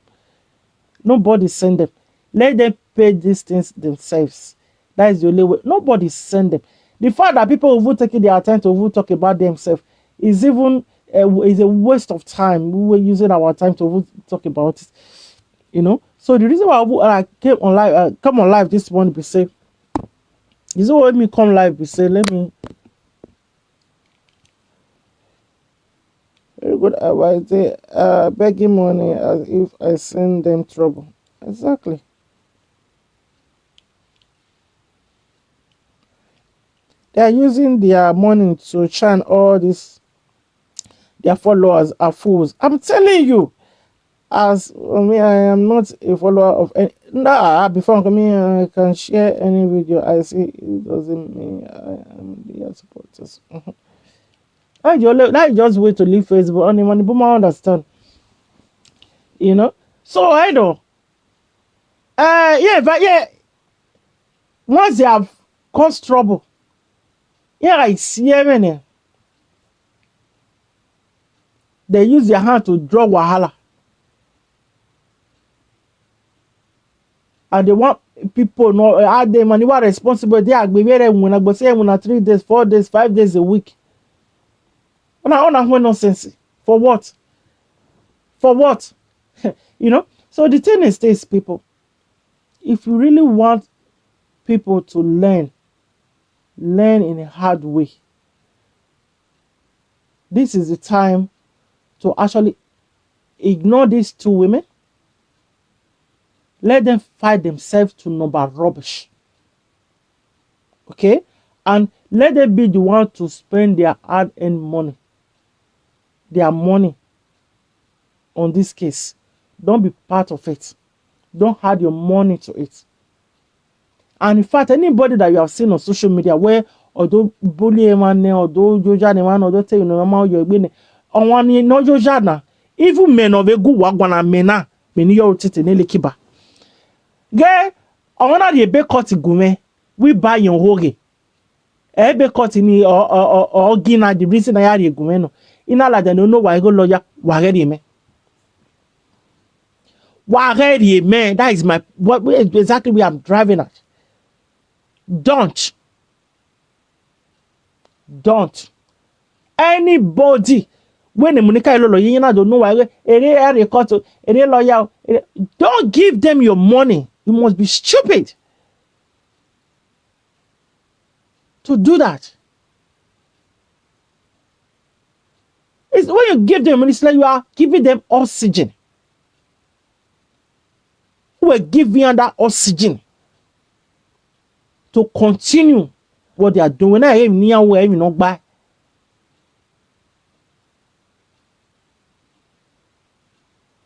Nobody send them. Let them pay these things themselves. That is the only way. Nobody send them. The fact that people even taking their time to even talk about themselves is even uh, is a waste of time. We were using our time to even talk about it, you know. So the reason why I came on live, uh, come on live this morning, be say, this is what me come live, be say, let me very good advice. They are begging money as if I send them trouble. Exactly. They are using their money to shine all this their followers are fools. I'm telling you, as for me, I am not a follower of any. Nah, before me, I can share any video I see. It doesn't mean I am their supporters. I just, I just wait to leave Facebook. Only money, but I understand. You know, so I know. Uh, yeah, but yeah, once they have caused trouble, yeah, I see everything. They use their hand to draw wahala. And they want people no add them money. What responsible? They are going to say when three days, four days, five days a week. Ona ona when nonsense. For what? For what? You know? So the thing is this, people. If you really want people to learn, learn in a hard way. This is the time to actually ignore these two women. Let them fight themselves to number rubbish. Okay? And let them be the one to spend their hard-earned money, their money on this case. Don't be part of it. Don't add your money to it. And in fact, anybody that you have seen on social media where although bully a man, although joja ne man, although tell you no normal your gbene, on one no joja na, even men of a good wagwana mena, many your tete ne likiba. Ge, on one of the big cut gume, we buy your hoge. Ebe cut ni or or or gina the reason I are gume no. Ina la no no why go lawyer, why get me. Why get me? That is my what exactly where I'm driving at. Don't. Don't. Anybody when the Monica Lolo, you know, don't know why any area cut any lawyer, don't give them your money. You must be stupid to do that. It's when you give them, it's like you are giving them oxygen. Who were giving them that oxygen to continue what they are doing. I even near where even not by.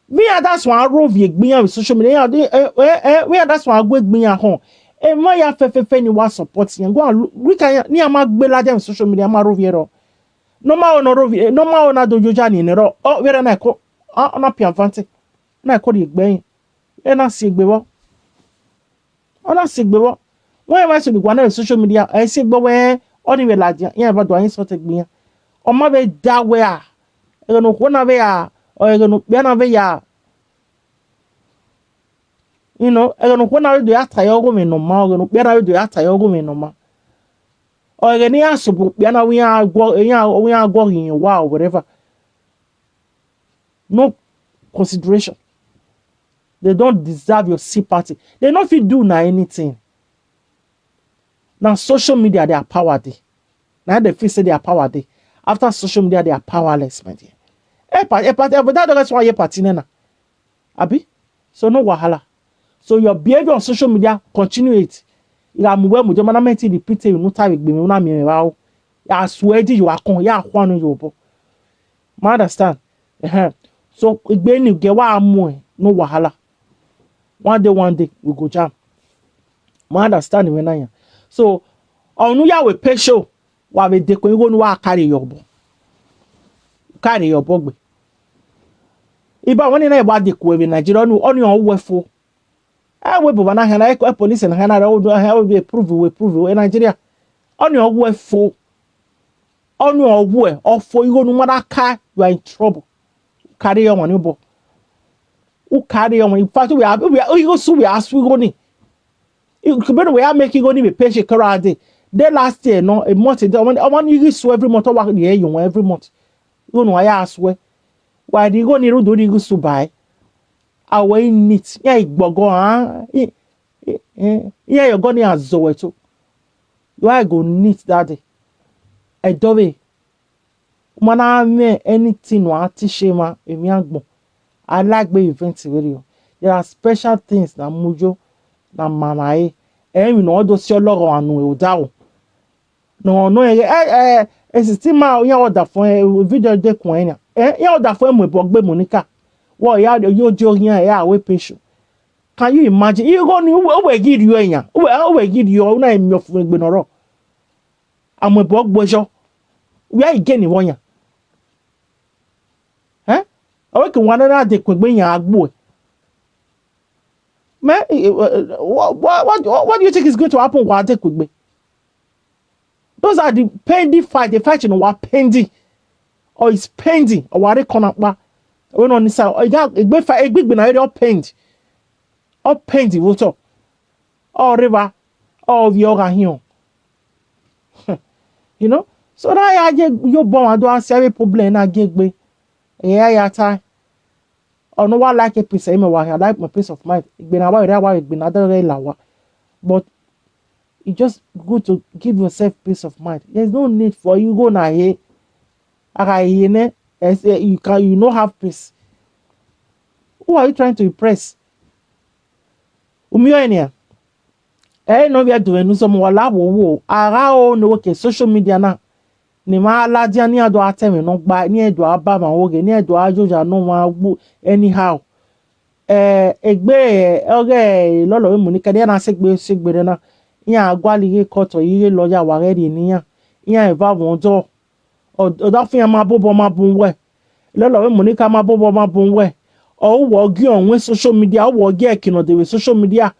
Me and that's why I rove ye gbiyan with social media. Eh, eh, eh, we and that's why I go gbiyan home. And my ya fe fe fe ni wa support yen. Go and look, we can ni ama gbe la dem social media ma rove ye ro. No ma ona rove, no ma ona do joja ni ne ro. Oh, we na ko. Ah, ona pi avante. Na ko di gbe yin. E na si gbe wo. Ona si gbe wo. When I see the one on social media, I see gbe we oni we la dia. Yen ba do yin so te gbiyan. O ma be da we a. E no ko na we a. O e no pe na we ya. You know, e no ko na we do ya ta yo go me no ma. O no pe na we do ya ta yo go me no ma. O e ni aso bu pe na we ya go, ya we ya go yin wa or whatever. No consideration. They don't deserve your sympathy. They no fit do na anything. Now social media they are power dey. Now they feel say they are power dey. After social media they are powerless, my dear. E pa e pa e but that that's why e party na. Abi? So no wahala. So your behavior on social media, continue it. You are mwe mwe mana meti di pite you no tie with me una mi wa o. Ya swear you are con ya kwanu yo bo. Ma understand? Uh-huh. So igbe ni ge wa mu e, no wahala. One day, one day we go jam. Ma understand we na ya. So onu ya we pay show. Wa we de ko igo nu wa carry your bo. Carry your bo gbe. Iba wani na wa de ko we Nigeria nu oni o we fo. E we bo na hana e ko police na hana o do ha o be prove we prove we Nigeria. Oni o we fo. Oni o we o fo igo nu mara ka, you are in trouble. Carry your money bo. Who carry on? In fact, we are, we are, you go sue, we are sue, go ni. You could be, we are making go ni be pay shekara a day. The last year, no, a month, a day, I want, I want you to sue every month, I want the year, you want every month. You know, I swear. Why do you go ni rudo ni go sue by? Away neat. Yeah, it bogo, huh? Yeah, you go ni azoe too. Why go neat that day? I do it. Mana me anything wa ti shema, emi agbo. I like the event video. There are special things na mujo, na mama eh. Eh, you know, all those your logo anu e o da o. No, no, eh, eh, eh, eh, si ti ma ya order for eh, video de kun enya. Eh, ya order for mo bo gbe Monica. Wo ya yo jo yan ya we pesho. Can you imagine? You go ni we we give you enya. We we give you na emi of gbe noro. Amo bo gbojo. Where again you want ya? Eh? Awe ke wana na de kwegbe yan agbo. Man, eh, eh, eh, what, what, what, what do you think is going to happen with Adekwegbe? Those are the pending fight. The fight, you know, what pending or is pending. Or what they call up. We no ni sa. Oh, yeah, egbe fight, egbe na all pending. All pending. What up? All river. All of your here. You know. So now I get your bomb. I don't see a problem. I get gbe. Yeah, yeah, tie. Oh no, I like a peace. I mean, I like my peace of mind. It's been a while. That why it's been other way lawa. But it's just good to give yourself peace of mind. There's no need for you go na here. Aga here ne. Eh, you can, you no have peace. Who are you trying to impress? Umio enia. Eh, no, we are doing no some wala wo wo. Aga o no, okay, social media na. Ni ma la dia ni ado atemi no gba, ni edo aba ma wo ge, ni edo ajoja no ma gbu anyhow. Eh, egbe, eh, oge lolo we Monica de na segbe segbe de na. Iya agwali ge koto, ire lawyer wa ge ni ya. Iya eva won do. O, o da fun ya ma bobo ma bun we. Lolo we Monica ma bobo ma bun we. O wo gi on we social media, o wo gi e kino de we social media.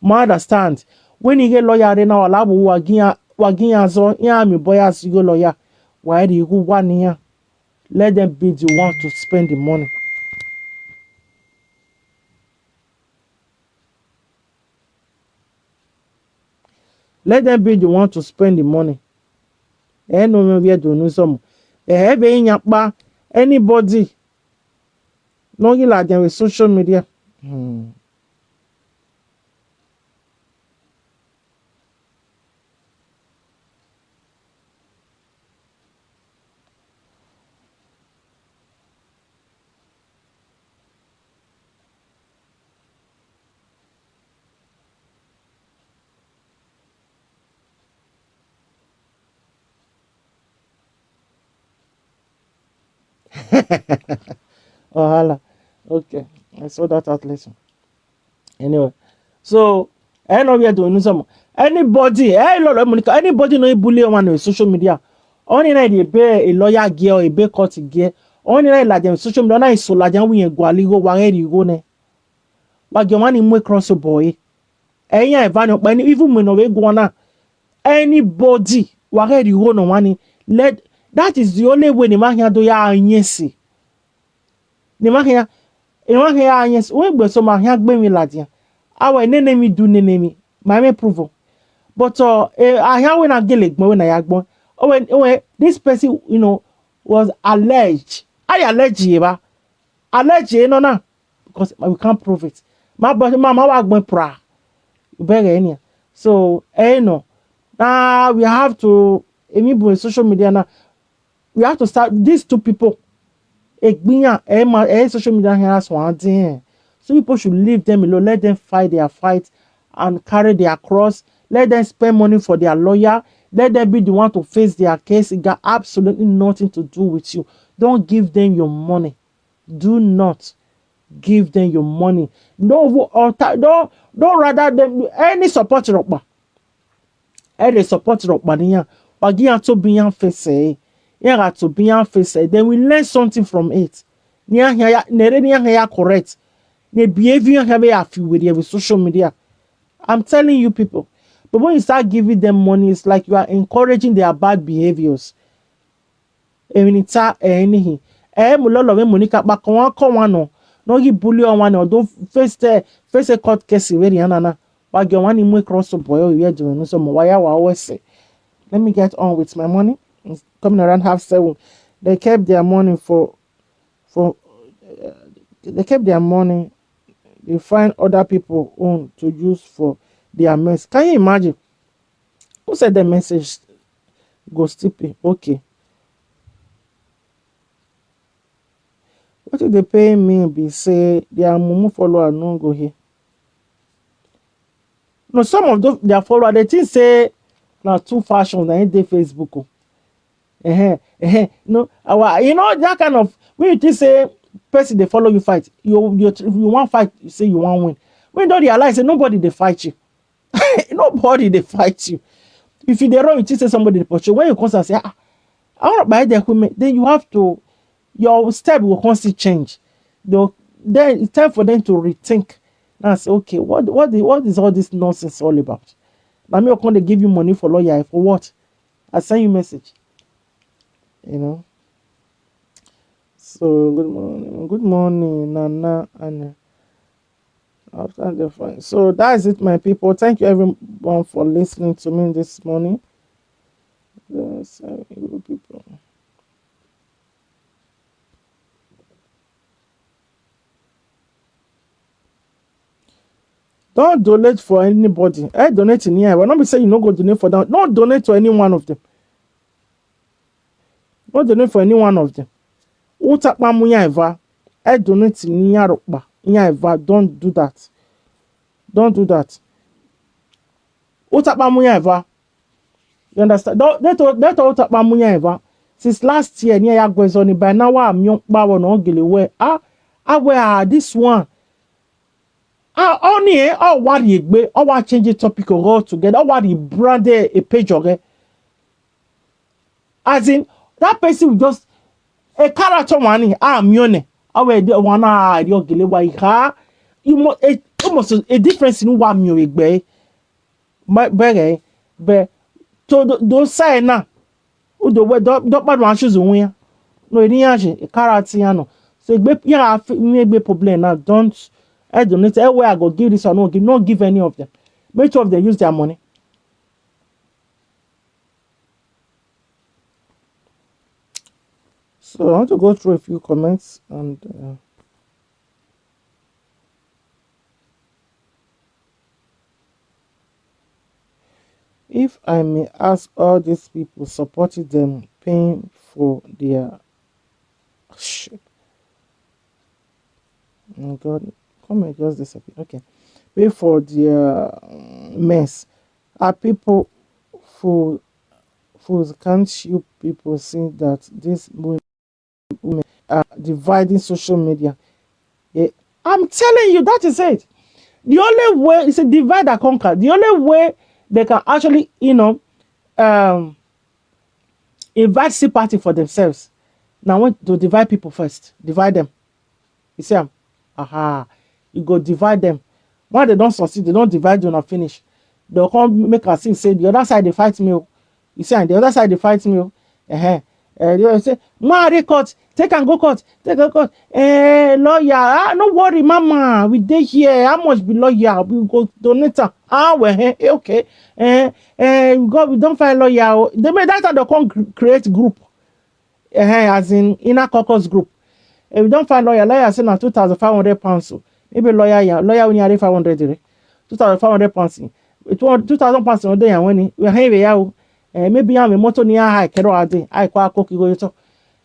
Ma understand. When you get lawyer de na wala bu wa gi ya, wa gi ya zo, ya mi boy as you go lawyer. Why do you go one ya? Let them be the one to spend the money. Let them be the one to spend the money. Eh, no, no, we do no some. Eh, be in yapa anybody. No, you like them with social media. Hmm. Wahala. Okay, I saw that out lesson. Anyway, so I know we are doing some. Anybody, hey, Lord, Monica, anybody no bully one on social media. Only night they pay a lawyer gear or a pay court gear. Only night like them social media, na so like them we go aligo wageri go ne. Wagyo mani mwe cross boy. Enya evano pa ni even me no we go na. Anybody wageri go no mani. Let, that is the only way ni ma hia do ya anyesi. Ni ma hia, ni ma hia anyesi. We gbe so ma hia gbe mi ladia. Awe nene mi do nene mi. Ma me prove. But uh, eh, I hear when I get like when I agbon. Oh, when, when this person, you know, was alleged. I allege ye ba. Allege ye no na. Because we can't prove it. Ma but ma ma wa gbon pra. Bere enia. So, eh no. Now we have to, emi bu social media na. We have to start these two people. Egbinya, eh, ma, eh, social media here as one thing. So people should leave them alone. Let them fight their fight and carry their cross. Let them spend money for their lawyer. Let them be the one to face their case. It got absolutely nothing to do with you. Don't give them your money. Do not give them your money. No, wo- or ta- don't don't rather them any support rokpa. Any support rokpa niya. Wagi ya to be ya face. Ya ga to be ya face. Then we learn something from it. Niya ya nere niya ya correct. Ne behavior ya be afi with with social media. I'm telling you people. But when you start giving them money, it's like you are encouraging their bad behaviors. Eminita enihi. Eh, mulolo me Monica pa kon wa kon wa no. No, you bully on one or don't face the face a court case where you na. Why you want to make cross up boy? You are doing so more. Why are we say? Let me get on with my money. It's coming around half seven. They kept their money for for uh, they kept their money. They find other people own to use for their mess. Can you imagine? Who said the message go stupid? Okay. What if they pay me be say their mumu follower no go here? No, some of those, their follower, they think say na two fashion na in dey Facebook. Oh. Uh-huh, uh-huh. No, our, you know that kind of, when you think say person they follow you fight, you you you want fight, you say you want win. When you don't realize say nobody they fight you. Nobody they fight you. If you dey run, you think say somebody dey pursue. When you come and say, ah, I want to buy the equipment, then you have to, your step will constantly change. They'll, then it's time for them to rethink. Now say, okay, what what the, what is all this nonsense all about? Now me come they give you money for lawyer for what? I send you message. You know. So good morning, good morning, Nana Anya. After the fine. So that's it, my people. Thank you everyone for listening to me this morning. Yes, uh, you people. Don't donate for anybody. I donate in here. Well, not be say you no go donate for them. Don't donate to any one of them. No donate for any one of them. Utakpa muya eva. I donate in here. Don't do that. Don't do that. Utakpa muya eva. You understand? Don't don't don't utakpa muya eva. Since last year, near Yagwezoni, by now I'm young power no gele where. Ah, ah, where are this one? Ah, only eh, oh what you be, oh what change the topic or altogether, oh what you brand a page or as in that person will just a character one, ah, mione. Awe de wana yo gele wa iha. You must a almost a difference in wa mio egbe. But but but to do say na. Udo we do do pa do shoes won ya. No ni ya je a character ya no. So egbe ya ni egbe problem now. Don't I donate. I where I go give this or no give, no give any of them. Make two of them use their money. So I want to go through a few comments and uh, if I may ask all these people supporting them paying for their shit. Oh God, come and just disappear. Okay. Pay for their um, mess. Are people fools? Fools, can't you people see that these women are dividing social media? Yeah. I'm telling you, that is it. The only way is a divide and conquer. The only way they can actually, you know, um, invite sympathy for themselves. Now, want to divide people first, divide them. You see, um, aha, you go divide them. When they don't succeed, they don't divide you and finish. They'll come make us see say the other side they fight me. Oh. You see, and the other side they fight me. Oh. Uh-huh. Uh, they will say, Mari court, take and go court, take and go court. Eh, lawyer, ah, no worry, mama, we dey here. How much be lawyer? We go donate am. Ah, well, eh, eh, okay. Eh, eh, we go, we don't find lawyer. Oh. They made that time they come cr- create group. Eh, eh, as in inner caucus group. If we don't find lawyer, lawyer say na two thousand five hundred pounds. So maybe lawyer, yeah, lawyer only had five hundred. Two thousand five hundred pounds. It was two thousand pounds on day and when we have a yaw. Eh, maybe I'm a motor near high, Kero Ade, I kwa koki go to.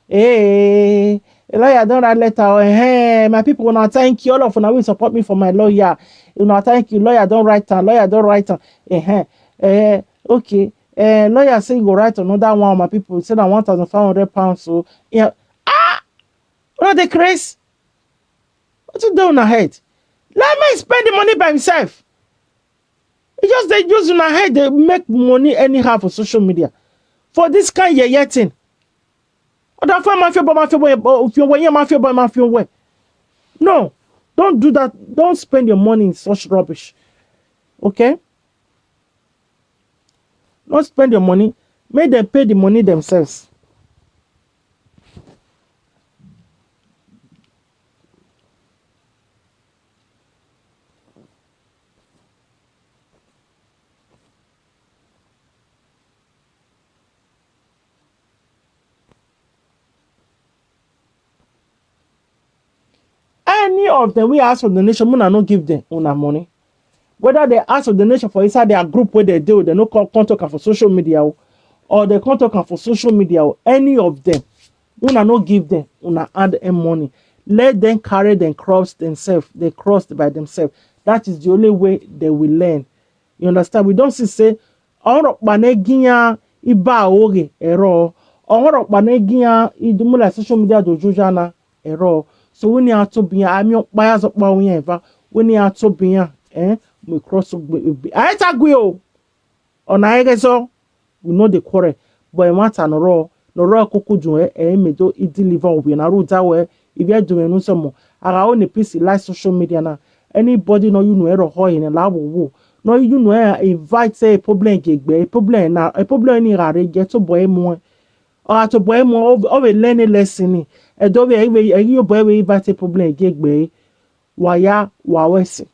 Hey, a lawyer don't write letter. Oh, hey, my people, now thank you. All of you will support me for my lawyer. You know, thank you. Lawyer don't write down. Lawyer don't write down. Eh, eh, eh, okay. Eh, lawyer say you go write another one. My people say that one thousand five hundred pounds. So yeah, ah, what are they crazy? What you do on head? Let me spend the money by himself. He just they use in head they make money anyhow for social media. For this kind of yeye thing. Other friend mafia boy mafia boy if you way mafia boy mafia way. No, don't do that. Don't spend your money in such rubbish. Okay? Don't spend your money. Make them pay the money themselves. Any of them we ask for donation, una no give them una money. Whether they ask for donation for inside their group where they do, they no come, come talk am for social media o, or they come talk am for social media o. Any of them, una no give them una hand and money. Let them carry them cross themselves. They crossed by themselves. That is the only way they will learn. You understand? We don't see say ọrọ kpanegiya iba oge ero. Ọrọ kpanegiya idumula social media do jojana ero. So when you to be, I'm your buyers of power ever. When you to be, eh, we cross. I tag we o. On I guess so. We know the quarrel. But I want an oro. No ro kuku ju e e me do I deliver we na ru da we. If you do no some. Aga on a piece like social media na. Anybody know you know ero ho in a lab wo. No you know e invite say problem gegbe. Problem na a problem ni rare get to boy mo. Or to boy mo of a learning lesson. E do we e you boy we invite a problem gegbe. Waya wa wesi.